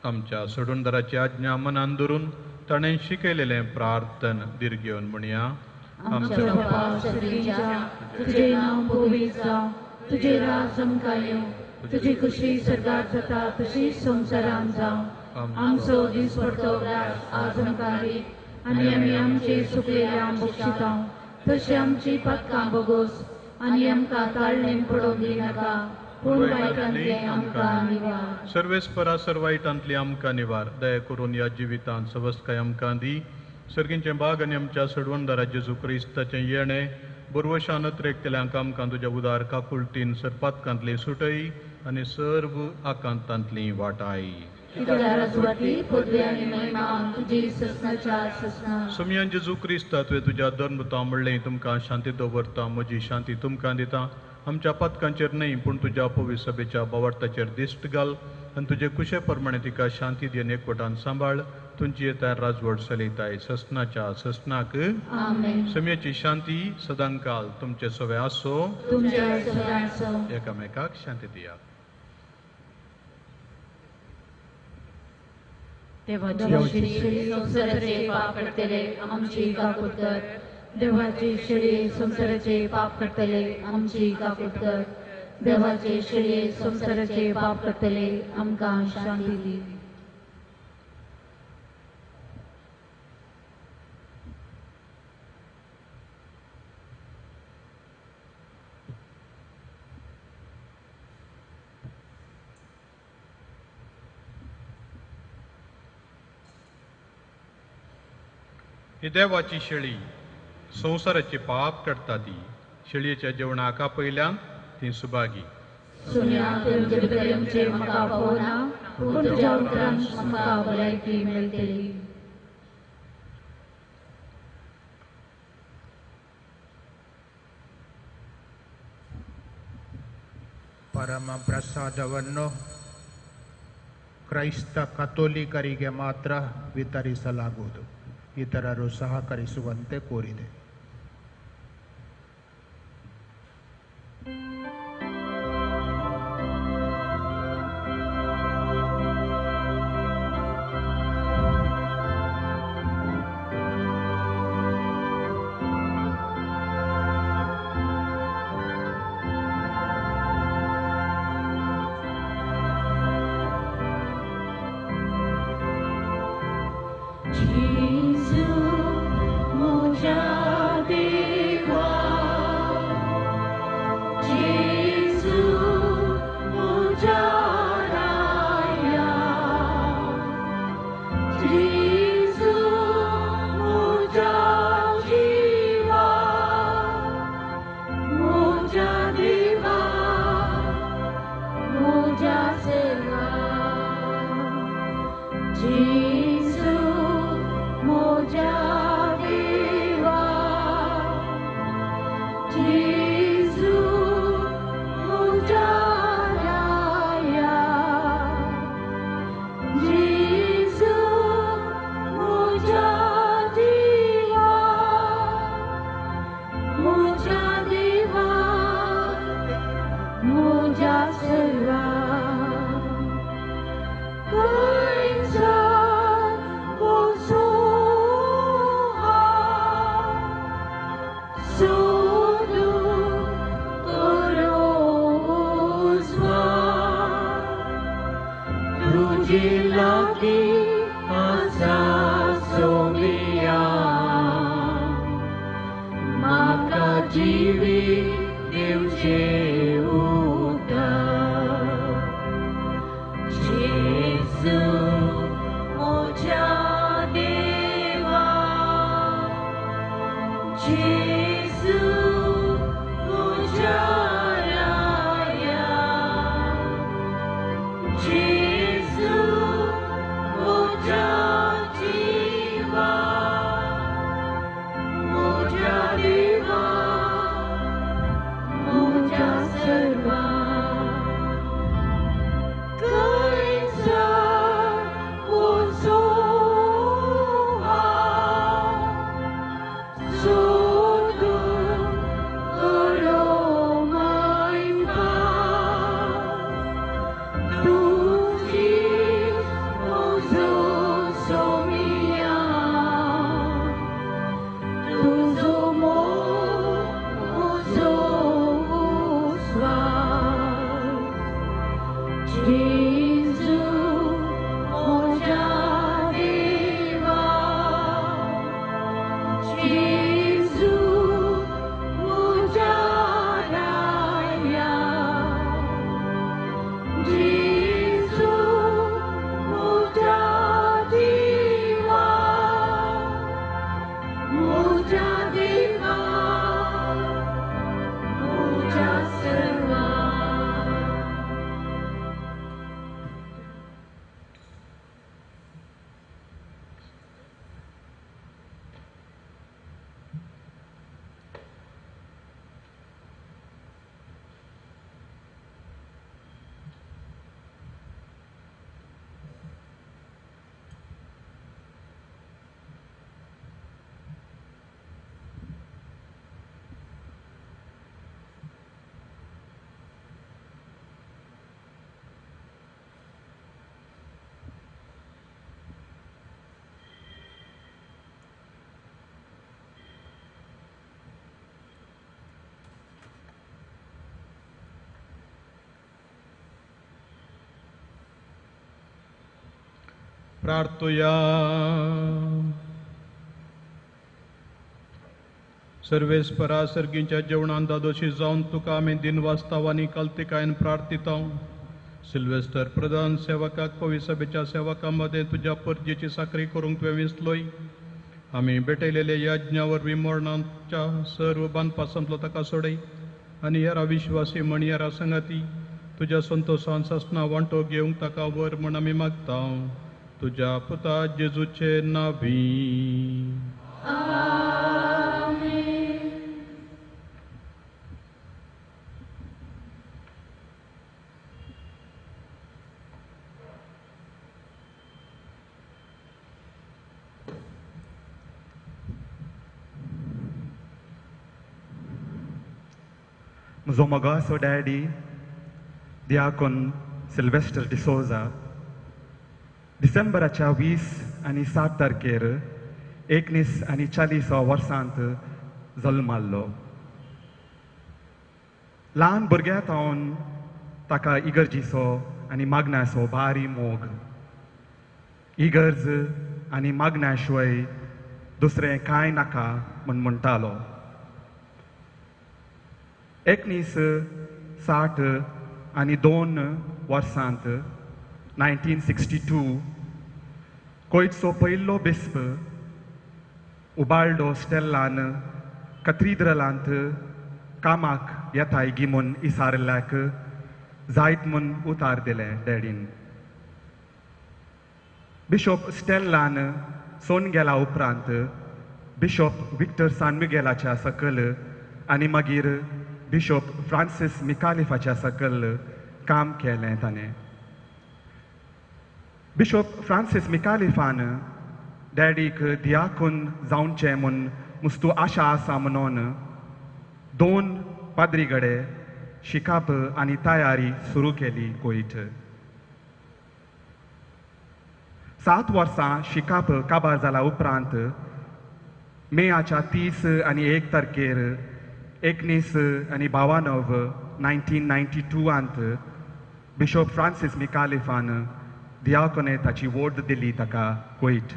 आमच्या सोडूनदाराची आज्ञा मनान धरून ताणें शिकयलेलें प्रार्थन दीर्घ घेवन म्हणया. आमच्या बापा सर्गीच्या, तुजें नांव पवित्र जावं, तुजें राज आमकां येवं, तुजी खुशी सर्गात जाता तशीच संवसारांत जावं. आमचो दिसपडतो ग्रास आज आमकां दी आनी आमी आमचे चुकलेल्यांक बक्षिता तशी आमची पातकां बोगोस आनी आमकां ताळणेन पडोवंक दिनाका, पूण वायटांतलें आमकां निवार. सर्वेस्परा सर वायटांतली आमकां निवार. दया करून ह्या जिवितांत सवस्काय आमकां दी. सर्गींचें बाग आनी आमच्या सडवणदारा जेजू क्रिस्ताचें येणें बरवशान अत्रेकतल्यांक आमकां तुज्या उदार काकुळटीन सरपातकांतली सुटय आनी सर्व आकांतांतली वाटाय. सुमयान जेजू क्रिस्ता तुवें तुज्या धर्मता म्हणलें, तुमकां शांती दवरता, म्हजी शांती तुमकां दिता. आमच्या पातकांचेर न्हय पूण तुज्या पवित्र सभेच्या बावार्थाचेर दिश्ट घाल आनी तुजे कुशे प्रमाणे तिका शांती दिवन एकवटान सांबाळ. तुमची येता राजवट चलयताय ससनाच्या ससनाक. समयाची शांती सदांकाल तुमचे सवे आसो. एकामेकाक शांती दिया. देवाची शेळी संवसाराचे पाप काडटले आमची काकूट कर. देवाची शेळी संवसाराचे पाप काडटले आमची काकूट कर. देवाचे शेळये संवसाराचे पाप काडटले आमकां शांती दी. ही देवाची शेळी संवसाराचे पाप काडटा ती शेळयेच्या जेवणाक आपयल्यान ती सुभागी. ಪರಮ ಪ್ರಸಾದವನ್ನು ಕ್ರೈಸ್ತ ಕಥೋಲಿಕರಿಗೆ ಮಾತ್ರ ವಿತರಿಸಲಾಗುವುದು. ಇತರರು ಸಹಕರಿಸುವಂತೆ ಕೋರಿದೆ. प्रार्थुया. सर्वेस्परा सर्गींच्या जेवणान दादोशी जावन तुका आमी दिनवास्ताव आनी कल्तिकायेन प्रार्थिता. सिल्वेस्टर प्रधान सेवकाक पवी सभेच्या सेवकां मदें तुज्या परजेची साकरी करूंक तुवें विंचलोय. आमी भेटयलेले यज्ञा वरवीं मरणाच्या सर्व बांदपासांतलो ताका सोडय आनी हेरा विश्वासी म्हणयारा संगाती तुज्या संतोशान सासना वांटो घेवंक ताका वर म्हण आमी मागता. तुज्या पुता जेजूचे नावी. म्हजो मोगाचो डॅडी दियाकोन सिल्वेस्टर डिसोजा डिसेंबराच्या 20 आनी 7 तारखेर 1940 वर्सांत जल्माल्लो. ल्हान भुरग्या सावन ताका इगर्जीचो आनी मागण्याचो भारी मोग. इगर्ज आनी मागण्या शिवाय दुसरें कांय नाका म्हूण म्हणटालो. 1962 वर्सांत 1962 कोयचो पयलो बिस्प उबाल्डो स्टेल्लान कथीद्रलांत कामाक येताय गी म्हूण इसारिल्ल्याक जायत म्हूण उतार दिलें डॅडीन. बिशॉप स्टेल्लान सोन गेला उपरांत बिशॉप विक्टर सान मिगेलाच्या सकल आनी मागीर बिशॉप फ्रांसीस मिकालिफाच्या सकल काम केलें ताणें. बिशॉप फ्रांसीस मिकालिफान डॅडीक दियाकून जावचें म्हूण मुस्तू आशा आसा म्हणून 2 पाद्री गडे शिकाप आनी तयारी सुरू केली कोयट. 7 वर्सां शिकाप काबार जाला उपरांत मेयाच्या 30 आनी 1 तारखेर 1992 1992 बिशॉप फ्रांसीस मिकालिफान दियाकोनेताची वोट दिली ताका कोयट.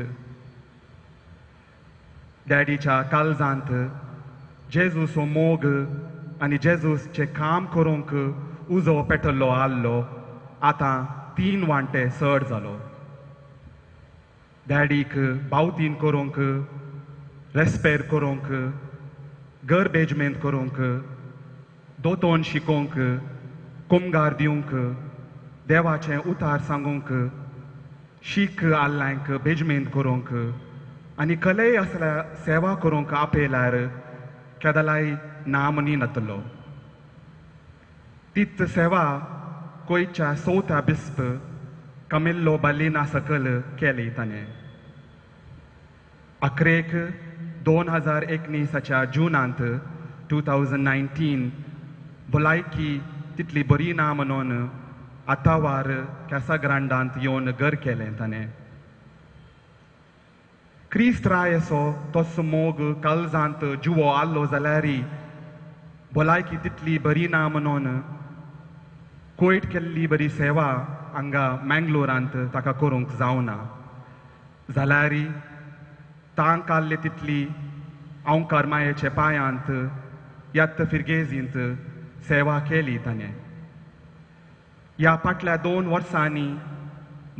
डॅडीच्या काळजांत जेजूचो मोग आनी जेजूचें काम करूंक उजो पेटल्लो आहलो. आतां 3 वांटे चड जालो. डॅडीक बावतीन करूंक, रेस्पेर करूंक, घर बेजमेंत करूंक, दोतोन शिकोवंक, कुमगार दिवंक, देवाचें उतार सांगूंक, शीख आल्ल्यांक बेजमेंत करूंक आनी कलेय असल्या सेवा करूंक आपयल्यार केदलाय ना म्हणी नातलो. तीच सेवा कोयच्या चवथ्या बिस्प कमिल्लो बालिना सकल केली ताणें. अखरेक 2019 जुनांत 2019 भलायकी तितली बरी ना म्हणून आतावार कॅसाग्रांडांत येवन घर केलें ताणें. क्रिस्त रायसो तसो मोग काळजांत जिवो आहलो जाल्यार भलायकी तितली बरी ना म्हणून कोयट केल्ली बरी सेवा हांगा मँगलोरांत ताका करूंक जावना. जाल्यार तांक आहले तितली ओंकार मायेच्या पांयांत यात्त फिरगेजींत सेवा केली ताणें. ह्या फाटल्या 2 वर्सांनी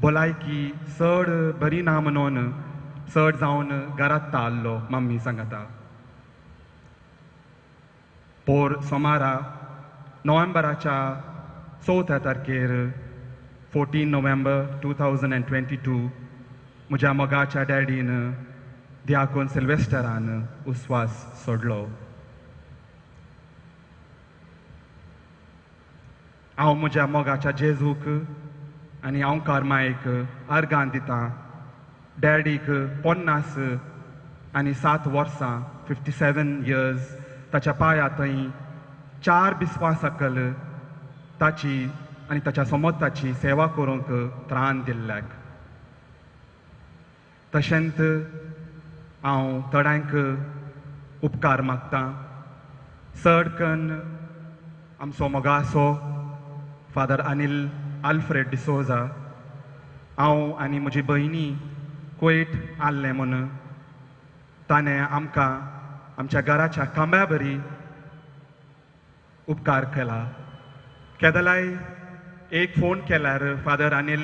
भलायकी चड बरी ना म्हणून चड जावन घरांत आहलो मम्मी सांगता. पोर सोमारा नोव्हेंबराच्या 4 तारखेर 14 नोव्हेंबर 2022 म्हज्या मोगाच्या डॅडीन दियाकोन सिल्वेस्टरान उस्वास सोडलो. हांव म्हज्या मोगाच्या जेजूक आनी ओंकार मायक अर्गां दितां. डॅडीक 50 आनी 7 वर्सां 57 इयर्स ताच्या पांया थंय 4 बिस्पां सकल ताची आनी ताच्या समताची सेवा करूंक त्राण दिल्ल्याक. तशेंच हांव थोड्यांक उपकार मागतां. चड कन्न आमचो मोगाचो फादर अनिल आल्फ्रेड डिसोजा, हांव आनी म्हजी भयणी कुवेट आसलें म्हूण ताणें आमकां आमच्या घराच्या खांब्या बरी उपकार केला. केदलाय एक फोन केल्यार फादर अनिल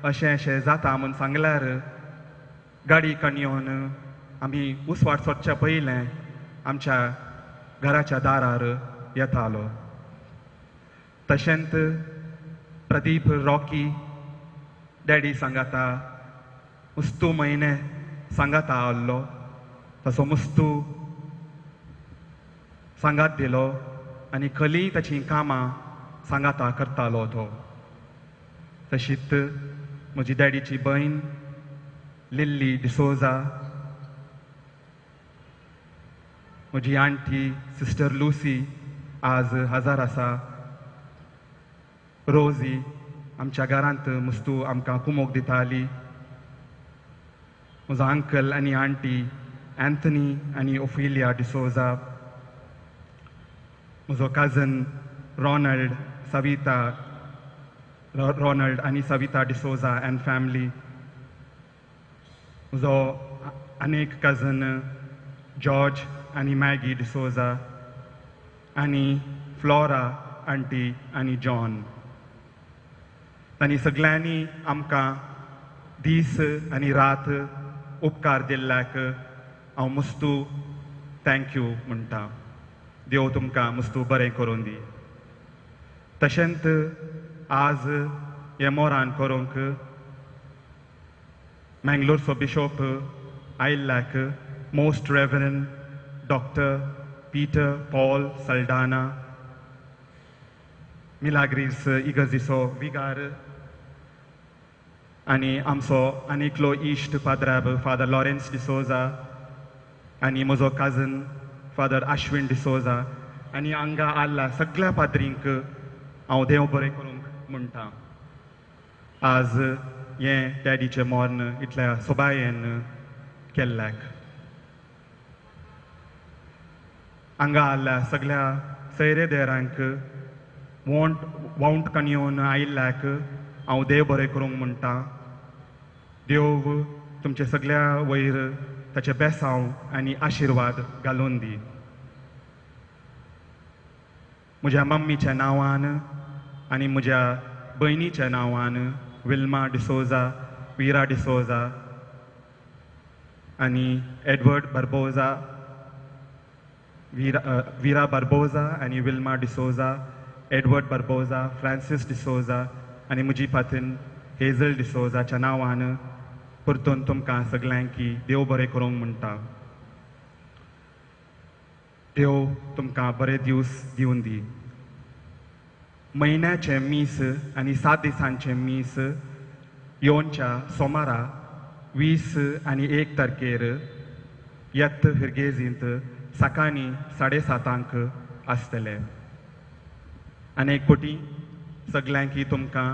अशें अशें जाता म्हूण सांगल्यार गाडी कण येवन आमी उसवाट सोदच्या पयलें आमच्या घराच्या दारार येतालो. तशेंच प्रदीप रॉकी डॅडी सांगाता मुस्तू म्हयने सांगाता आहलो, तसो मुस्तू सांगात दिलो आनी खली ताचीं कामां सांगाता करतालो तो. तशीच म्हजी डॅडीची भयण लिल्ली डिसोजा, म्हजी आंटी सिस्टर लुसी आज हजार आसा, रोजी आमच्या घरांत मुस्तू आमकां कुमोक दिताली, म्हजो अंकल आनी आंटी अँथनी आनी ओफिलिया डिसोजा, म्हजो कजन रॉनल्ड सविता, रॉनल्ड आनी सविता डिसोजा एंड फॅमिली, म्हजो आनीक कजन जॉर्ज आनी मॅगी डिसोजा आनी फ्लॉरा आंटी आनी जॉन. तांणी सगळ्यांनी आमकां दीस आनी रात उपकार दिल्ल्याक हांव मुस्तू thank you म्हणटा. देव तुमकां मुस्तू बरें करून दी. तशेंच आज हें मोरान करूंक मँगलोरचो बिशोप आयिल्ल्याक most reverend doctor Peter Paul Saldanha, Milagres इगर्जीचो विगार आनी आमचो आनी एकलो इश्ट पाद्राब फादर लॉरेन्स डिसोजा आनी म्हजो कजन फादर आश्विन डिसोजा आनी हांगा आयिल्ल्या सगळ्या पाद्रींक हांव देव बरें करूंक म्हणटा. आज हें डॅडीचें मर्ण इतल्या सोबायेन केल्ल्याक हांगा आयिल्ल्या सगळ्या सैरेदेरांक वावंट कणयोन आयिल्ल्याक हांव देव बरें करूंक म्हणटा. देव तुमचे सगळ्या वयर ताचें बेसांव आनी आशिर्वाद घालून दी. म्हज्या मम्मीच्या नांवान आनी म्हज्या भयणीच्या नांवान विल्मा डिसोजा, विरा डिसोजा आनी एडवर्ड बार्बोजा, विरा बार्बोजा आनी विल्मा डिसोजा, एडवर्ड बार्बोजा, फ्रांसीस डिसोजा आनी म्हजी पातीन हेझल डिसोजाच्या नांवान परतून तुमकां सगळ्यांकी देव बरें करूंक म्हणटा. देव तुमकां बरे दीस दिवन दी. म्हयन्याचें मीस आनी 7 दिसांचें मीस येवच्या सोमारा 20 आनी 1 तारखेर येत फिरगेजींत सकाळीं 7:30 आसतलें. आनी एक पटी सगळ्यांकी तुमकां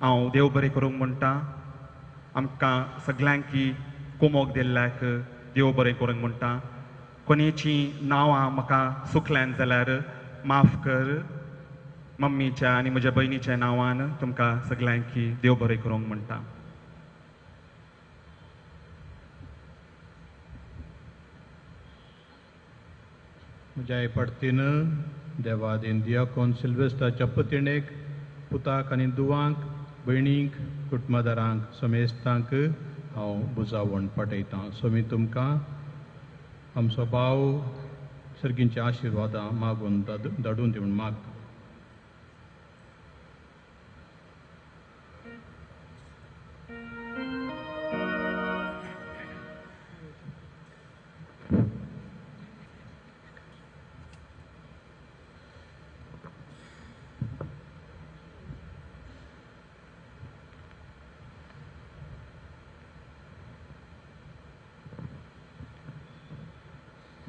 हांव देव बरें करूंक म्हणटा. आमकां सगळ्यांकी कुमोक दिल्ल्याक देव बरें करूंक म्हणटा. कोणेचीं नांवां म्हाका चुकल्यान जाल्यार माफ कर. मम्मीच्या आनी म्हज्या भयणीच्या नांवान तुमकां सगळ्यांकी देव बरें करूंक म्हणटा. म्हज्या पडतीन देवादीन दियाकोन सिल्वेस्टाच्या पतिणेक, पुताक आनी दुवांक, भयणींक, कुटुंबदारांक, समेस्तांक हांव बुजावण पाठयतां. सोमी तुमकां आमचो भाव सर्गींच्या आशिर्वादां मागून धाडून दिवन मागता.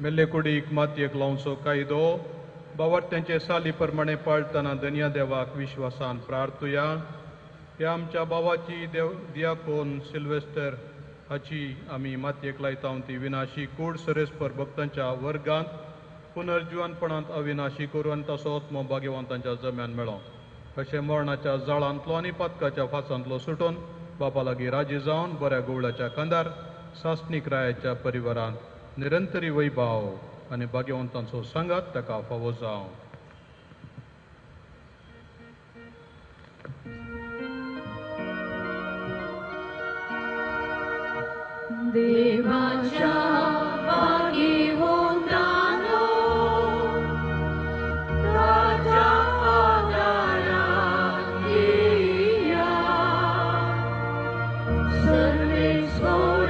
मेल्ले कुडीक मातयेक लावचो कायदो बावार्थ्यांचे साली प्रमाणे पाळटना धनया देवाक विश्वासान प्रार्थुया. ह्या आमच्या भावाची देव दियाकोन सिल्वेस्टर हाची आमी मातयेक लायता ती विनाशी कूड सरेस्पर भक्तांच्या वर्गांत पुनर्जिवनपणांत अविनाशी करून आनी ताचो आत्मो भाग्यवंतांच्या जम्यान मेळो. अशें मरणाच्या जाळांतलो आनी पातकाच्या फासांतलो सुटून बापा लागीं राजी जावन बऱ्या गोवळाच्या कांदार सासणीक रायाच्या परिवारांत निरंतरी वैभाव आनी भाग्यवंतांचो सांगात ताका फावो जावं. देवाच्या भाग्यवंतांनो ताच्या आदारान येया, सर्वेस्वराच्या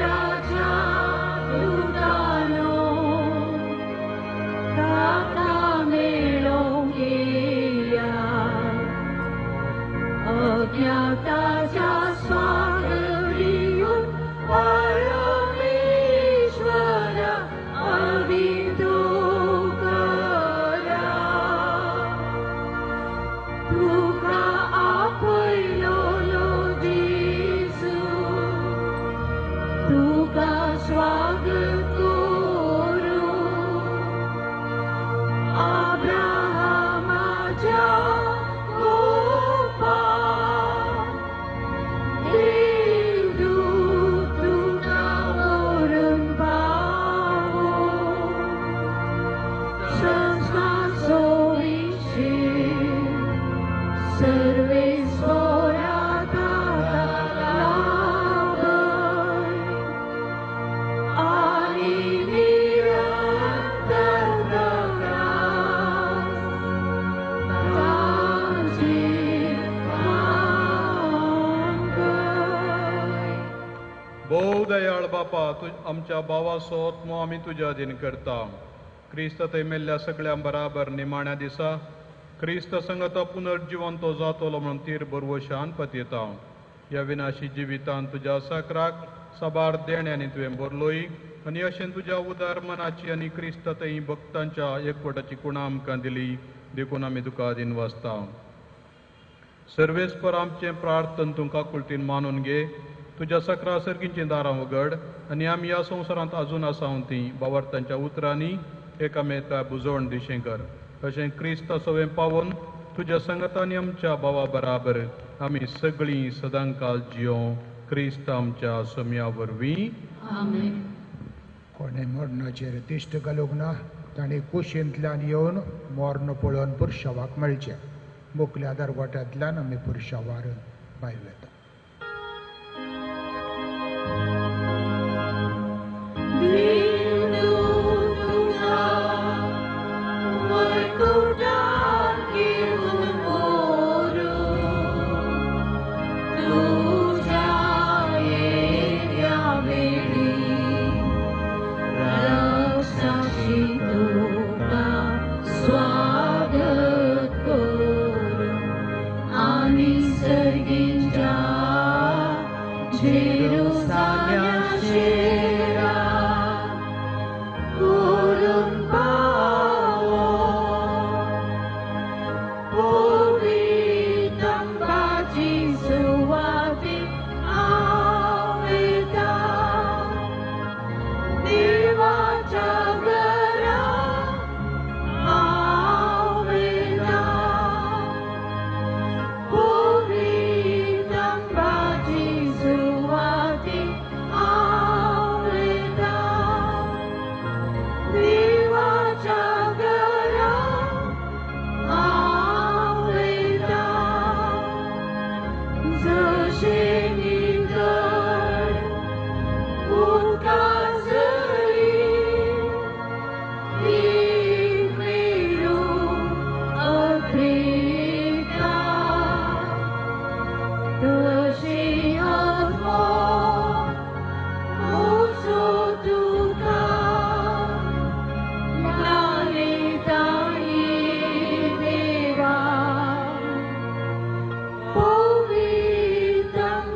दूतांनो ताका मेळोवंक येया, अज्ञाताच्या स्वागत दिवन परमेश्वरा अभितो करा, तुका आपयलोलो जेजू, तुका स्वागत करूं, अब्राहमाच्या कोपा देवदूत तुका व्हरून पावो, संस्कार सोयीशी सर्वेस्वरा ताका लाभय आनी निरंतर प्रकाश ताचेर पांगय. भोव दयाळ बापा, आमच्या भावाचो आत्मो आमी तुज्या अधीन करता. क्रिस्त थंय मेल्ल्या सगळ्यां बराबर निमाण्या दिसा क्रिस्त संगता पुनर्जिवंतो जातलो म्हणून तीर बरवशान पतयता. ह्या विनाशी जिवितान तुज्या साकराक साबार देण्यांनी तुवें भरलोय आनी अशें तुज्या उदार मनाची आनी क्रिस्त थंय भक्तांच्या एकवटाची कुणा आमकां दिली, देखून आमी तुका अधीन वाचता. सर्वेस्पर आमचें प्रार्थन तूं काकुळटीन मानून घे, तुज्या सकरा सर्गींचीं दारां उगड आनी आमी ह्या संवसारांत आजून आसा तीं बावार्थांच्या उतरांनी एकामेका बुजवण दिशें कर. अशें क्रिस्ता सवें पावोवन तुज्या संगतांनी आमच्या भावा बराबर आमी सगळीं सदांकाल जियों क्रिस्त आमच्या सम्या वरवीं. आमेन. कोणें मरणाचेर दिश्ट घालूंक ना तांणी कुशींतल्यान येवन मर्ण पळोवन पुरशावाक मेळचें. मुखल्या दरवट्यांतल्यान आमी पुरशावार भायर वेता. देवदूत तुका वैकुंठाक घेवन व्हरूं, तुज्या येद्या वेळी रक्ताशी तुका स्वागत करूं आनी सर्गींच्या जेरुसाल्या शेराक करून पावो, पवित्रंबाची सुवाती आवेता, देवाच्या घरा आवेता, पवित्रंबाची सुवाती आवेता, देवाच्या घरा आवेता, जशें नितळ उदका झरी एक मेरू अद्रिता, तशें आत्मो म्हजो तुका लायता देवा, पवित्रंबाची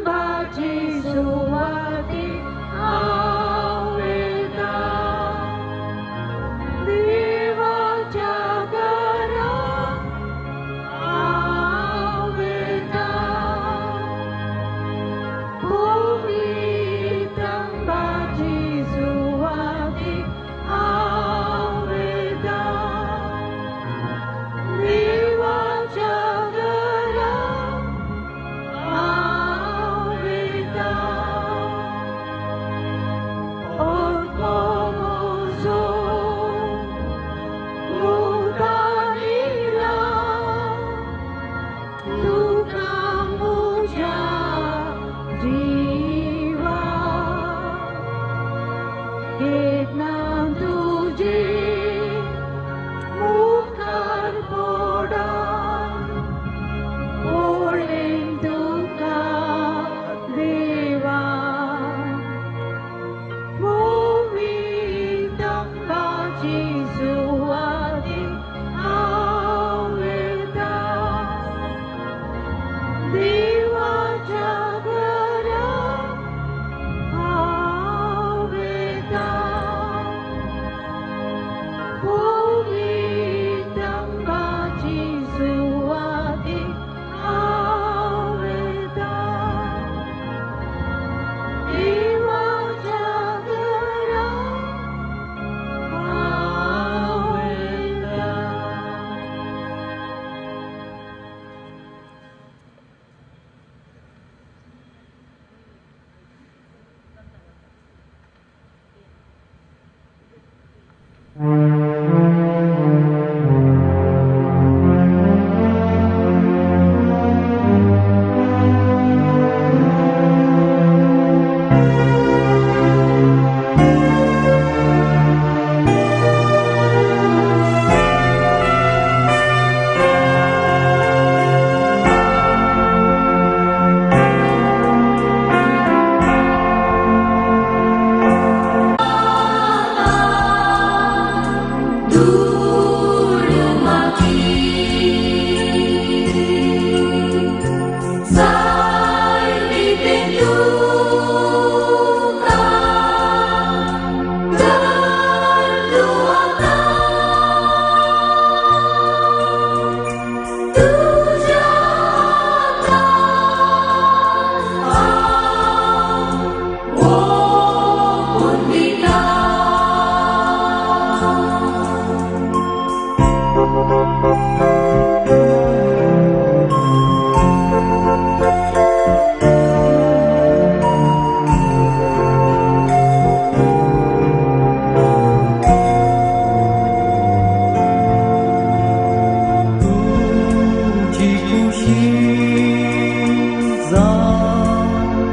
जावं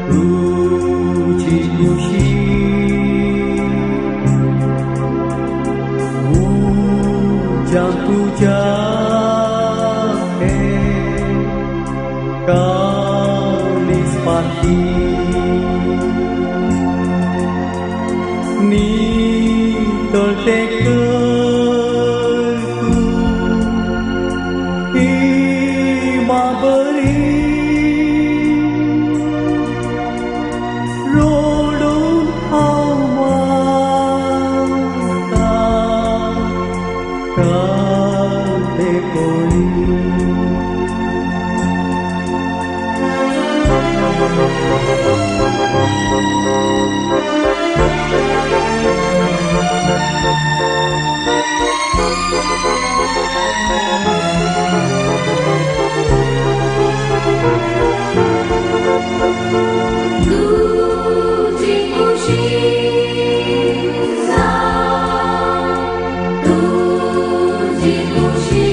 तुजी खुशी उज्यां तुज्या हें काळीज पाती नितळ तें कर तूं हिमा बरी रडून हांव मागता कांदे पोळी. तुझी खुशी जावं तुझी खुशी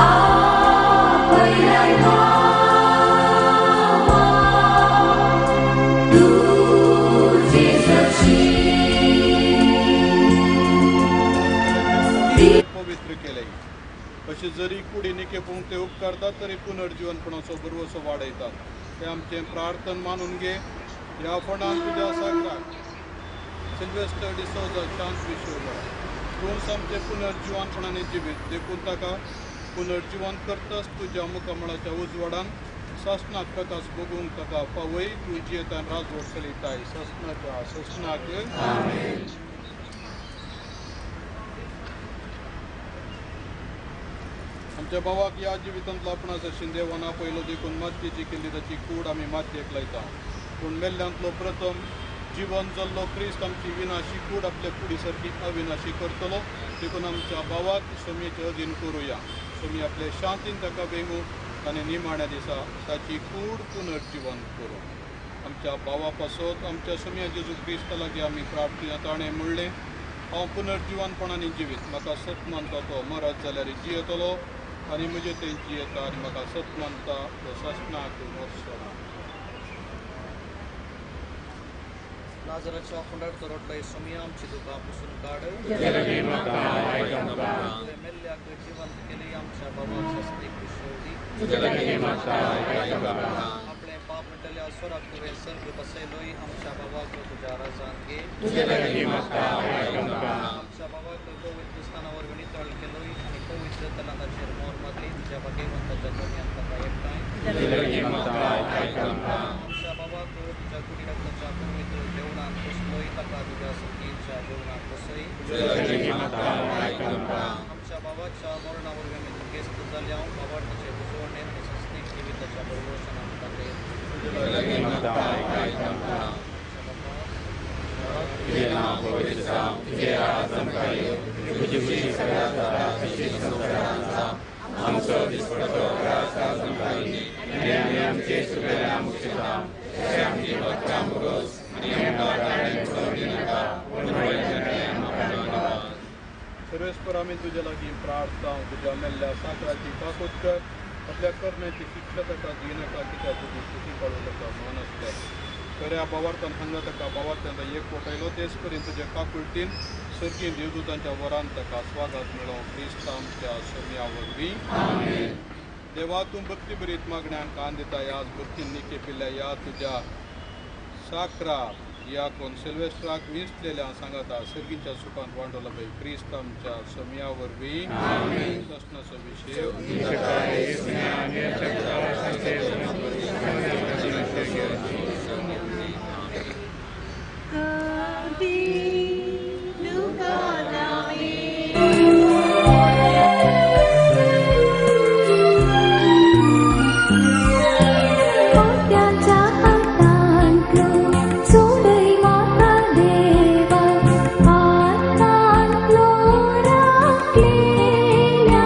आपयलाय भावा तुझी सखी. पवित्र केले अशें जरी कुडीनी खेपूंक ते उपकारतात तरी पुनर्जीवनपणाचो भरवसो वाडयतात. ते आमचें प्रार्थन मानून घे. ह्या फोंडान तुज्या सागराक सिल्वेस्टर डिसोजा शांत विश्व तूंच आमचें पुनर्जिवनपणाने जिवीत देखून ताका पुनर्जिवन करताच तुज्या मुखामळाच्या उजवाडान सासणाक प्रकाश भोगूंक ताका पावय. तूं जियेतान राजवट चलयताय सासणाच्या सासणाक. आमच्या भावाक ह्या जिवितांतलो आपणास शिंदेवान आपयलो देखून मातयेची केल्ली ताची कूड आमी मातयेक लायता. पूण मेल्ल्यांतलो प्रथम जिवन जाल्लो क्रिस्त आमची विनाशी कूड आपल्या कुडी सारकी अविनाशी करतलो. देखून आमच्या भावाक सोमयेचे अधीन करुया. सोमी आपले शांतीन ताका वेंगू आनी निमाण्या दिसा ताची कूड पुनर्जिवन करूं. आमच्या भावा पासत आमच्या सोमया जेजू क्रिस्ता लागीं आमी प्रार्थना. ताणें म्हणलें, हांव पुनर्जिवनपणाने जिवीत, म्हाका सत मानता तो मरत जाल्यार जियेतलो आनी म्हजें तें जियेता आनी म्हाका सत मानता तो सासणाक मरचो ना. लाजराच्या फोंडार तो रडलोय सोमया आमची दुकां पुसून काड. तुवें मेल्ल्याक जिवंत केली आमच्या बाबाक सस्ती खुशोवली. आपलें पाप म्हणटल्या स्वराक तुवें सर्ग बसयलोय आमच्या बाबाक तुज्या राजान घे. आमच्या बाबाक पवित्र स्थाना वरवीं नितळ केलोय आनी पवित्र तलांताचेर मोर मारली तुज्या भाग्यवंताच्या जमयान ताका एकठांय. आमच्या बाबाक तुज्या कुडी रक्ताच्या पवित्र देवळांत बसलोय ताका तुज्या सखीच्या जेवणांत बसय. आमच्या बाबाच्या मरणा वरवीं आमी दुखेस्त जाल्या बाबाचे बुजवणे आनी सस्तीक जिविताच्या भरवशान आमकां दे. सर्वेस्पर आमी तुज्या लागीं प्रार्थना. तुज्या मेल्ल्या साकराची काकूत कर. आपल्या करण्याची शिक्षा ताका दिनाका कित्याक तुजी स्तुती काडूं ताका मान आसता. खऱ्या बावार्थान हांगा ताका बावार्थान एक कोटयलो तेच परीन तुज्या काकुळटीन सर्गीय देवदूतांच्या वरान ताका स्वागत मेळो. क्रिस्त आमच्या सोमया वरवीं. देवा तूं भक्ती भरीत मागण्यांक कान दिता. आज भक्तीन निकेपिल्ल्या ह्या तुज्या साकरा ह्या कोण सिल्वेस्ट्राक विंचलेल्या सांगाता सर्गीच्या सुखांत वांटोला बाई क्रिस्त आमच्या सोमया वरवीं. ससनाचो विशय मोत्याच्या हातांतलो सोडय म्हाका देवा, हातांतलो राखलेल्या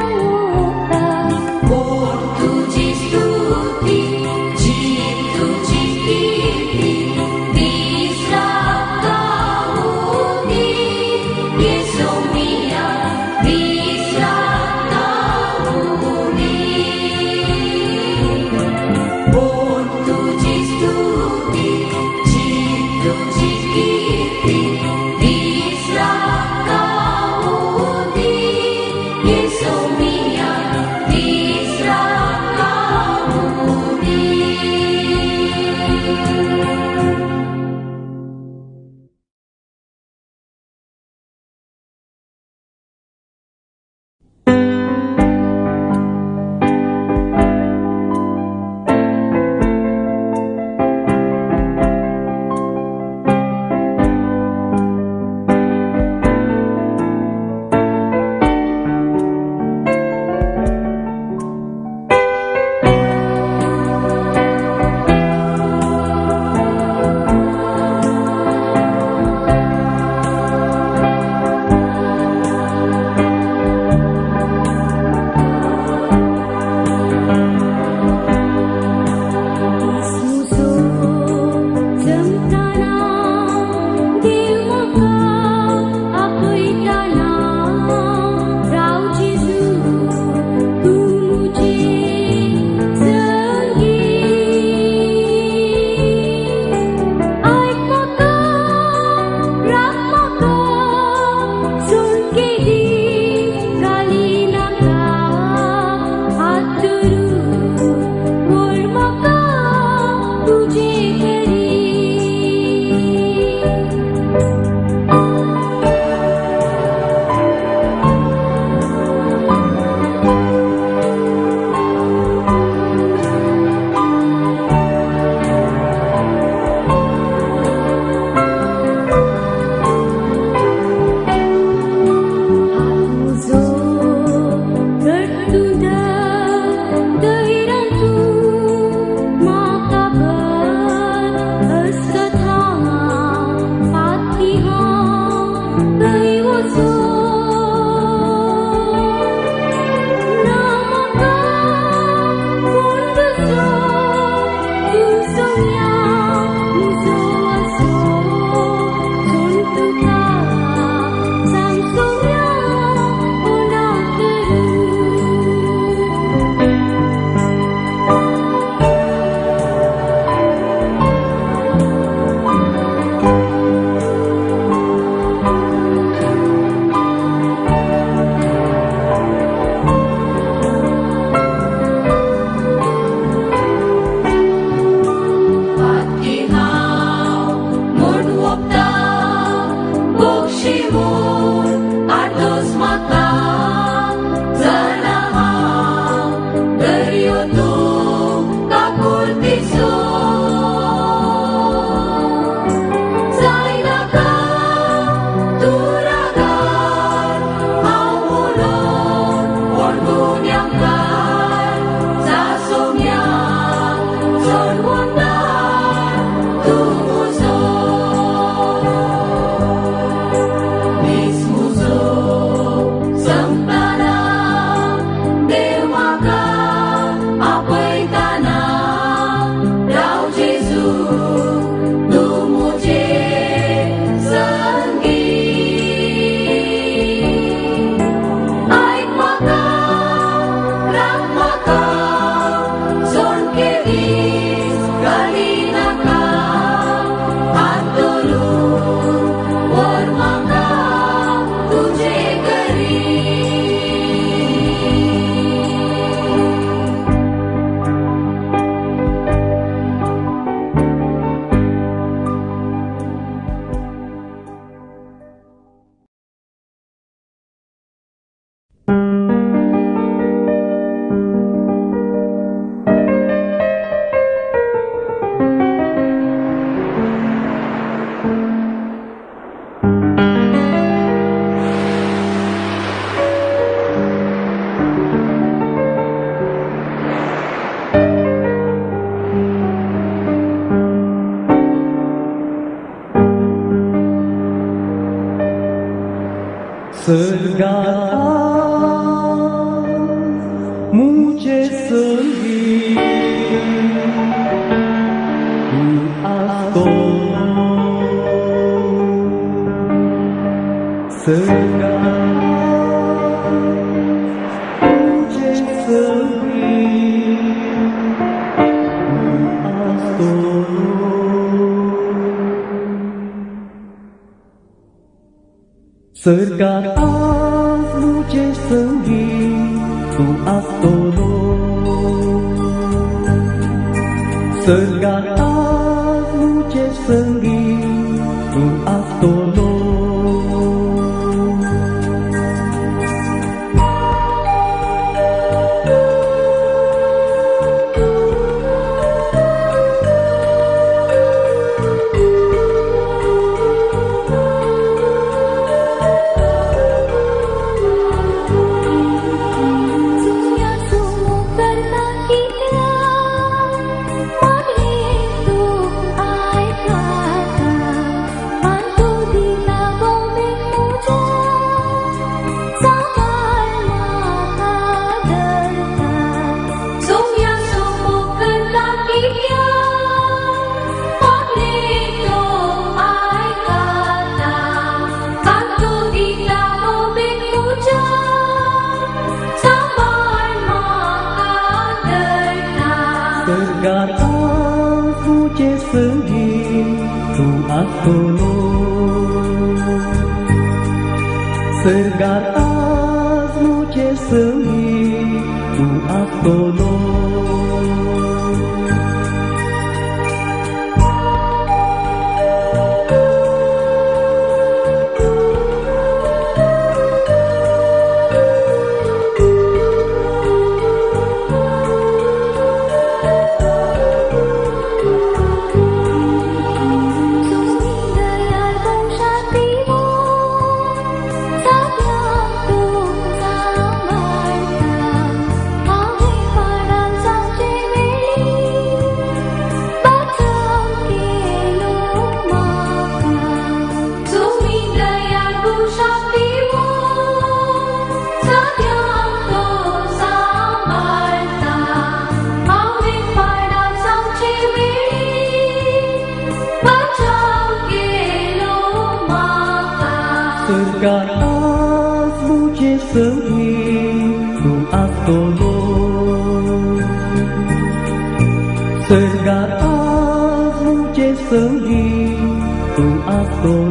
मुझे संगी तूं आसतलो सर्गात मुझे संगी तूं आसतलो सर्गात आज मुझे संगी तूं आसतलो सर्गात आज मुझे संगी तूं आसतलो सर्गात आज मुझे संगी तूं आसतलो सर्गात आज मुझे संगी तूं आसतलो सर्गात आज मुझे संगी तूं आसतलो सर्गात आज मुझे संगी तूं आसतलो।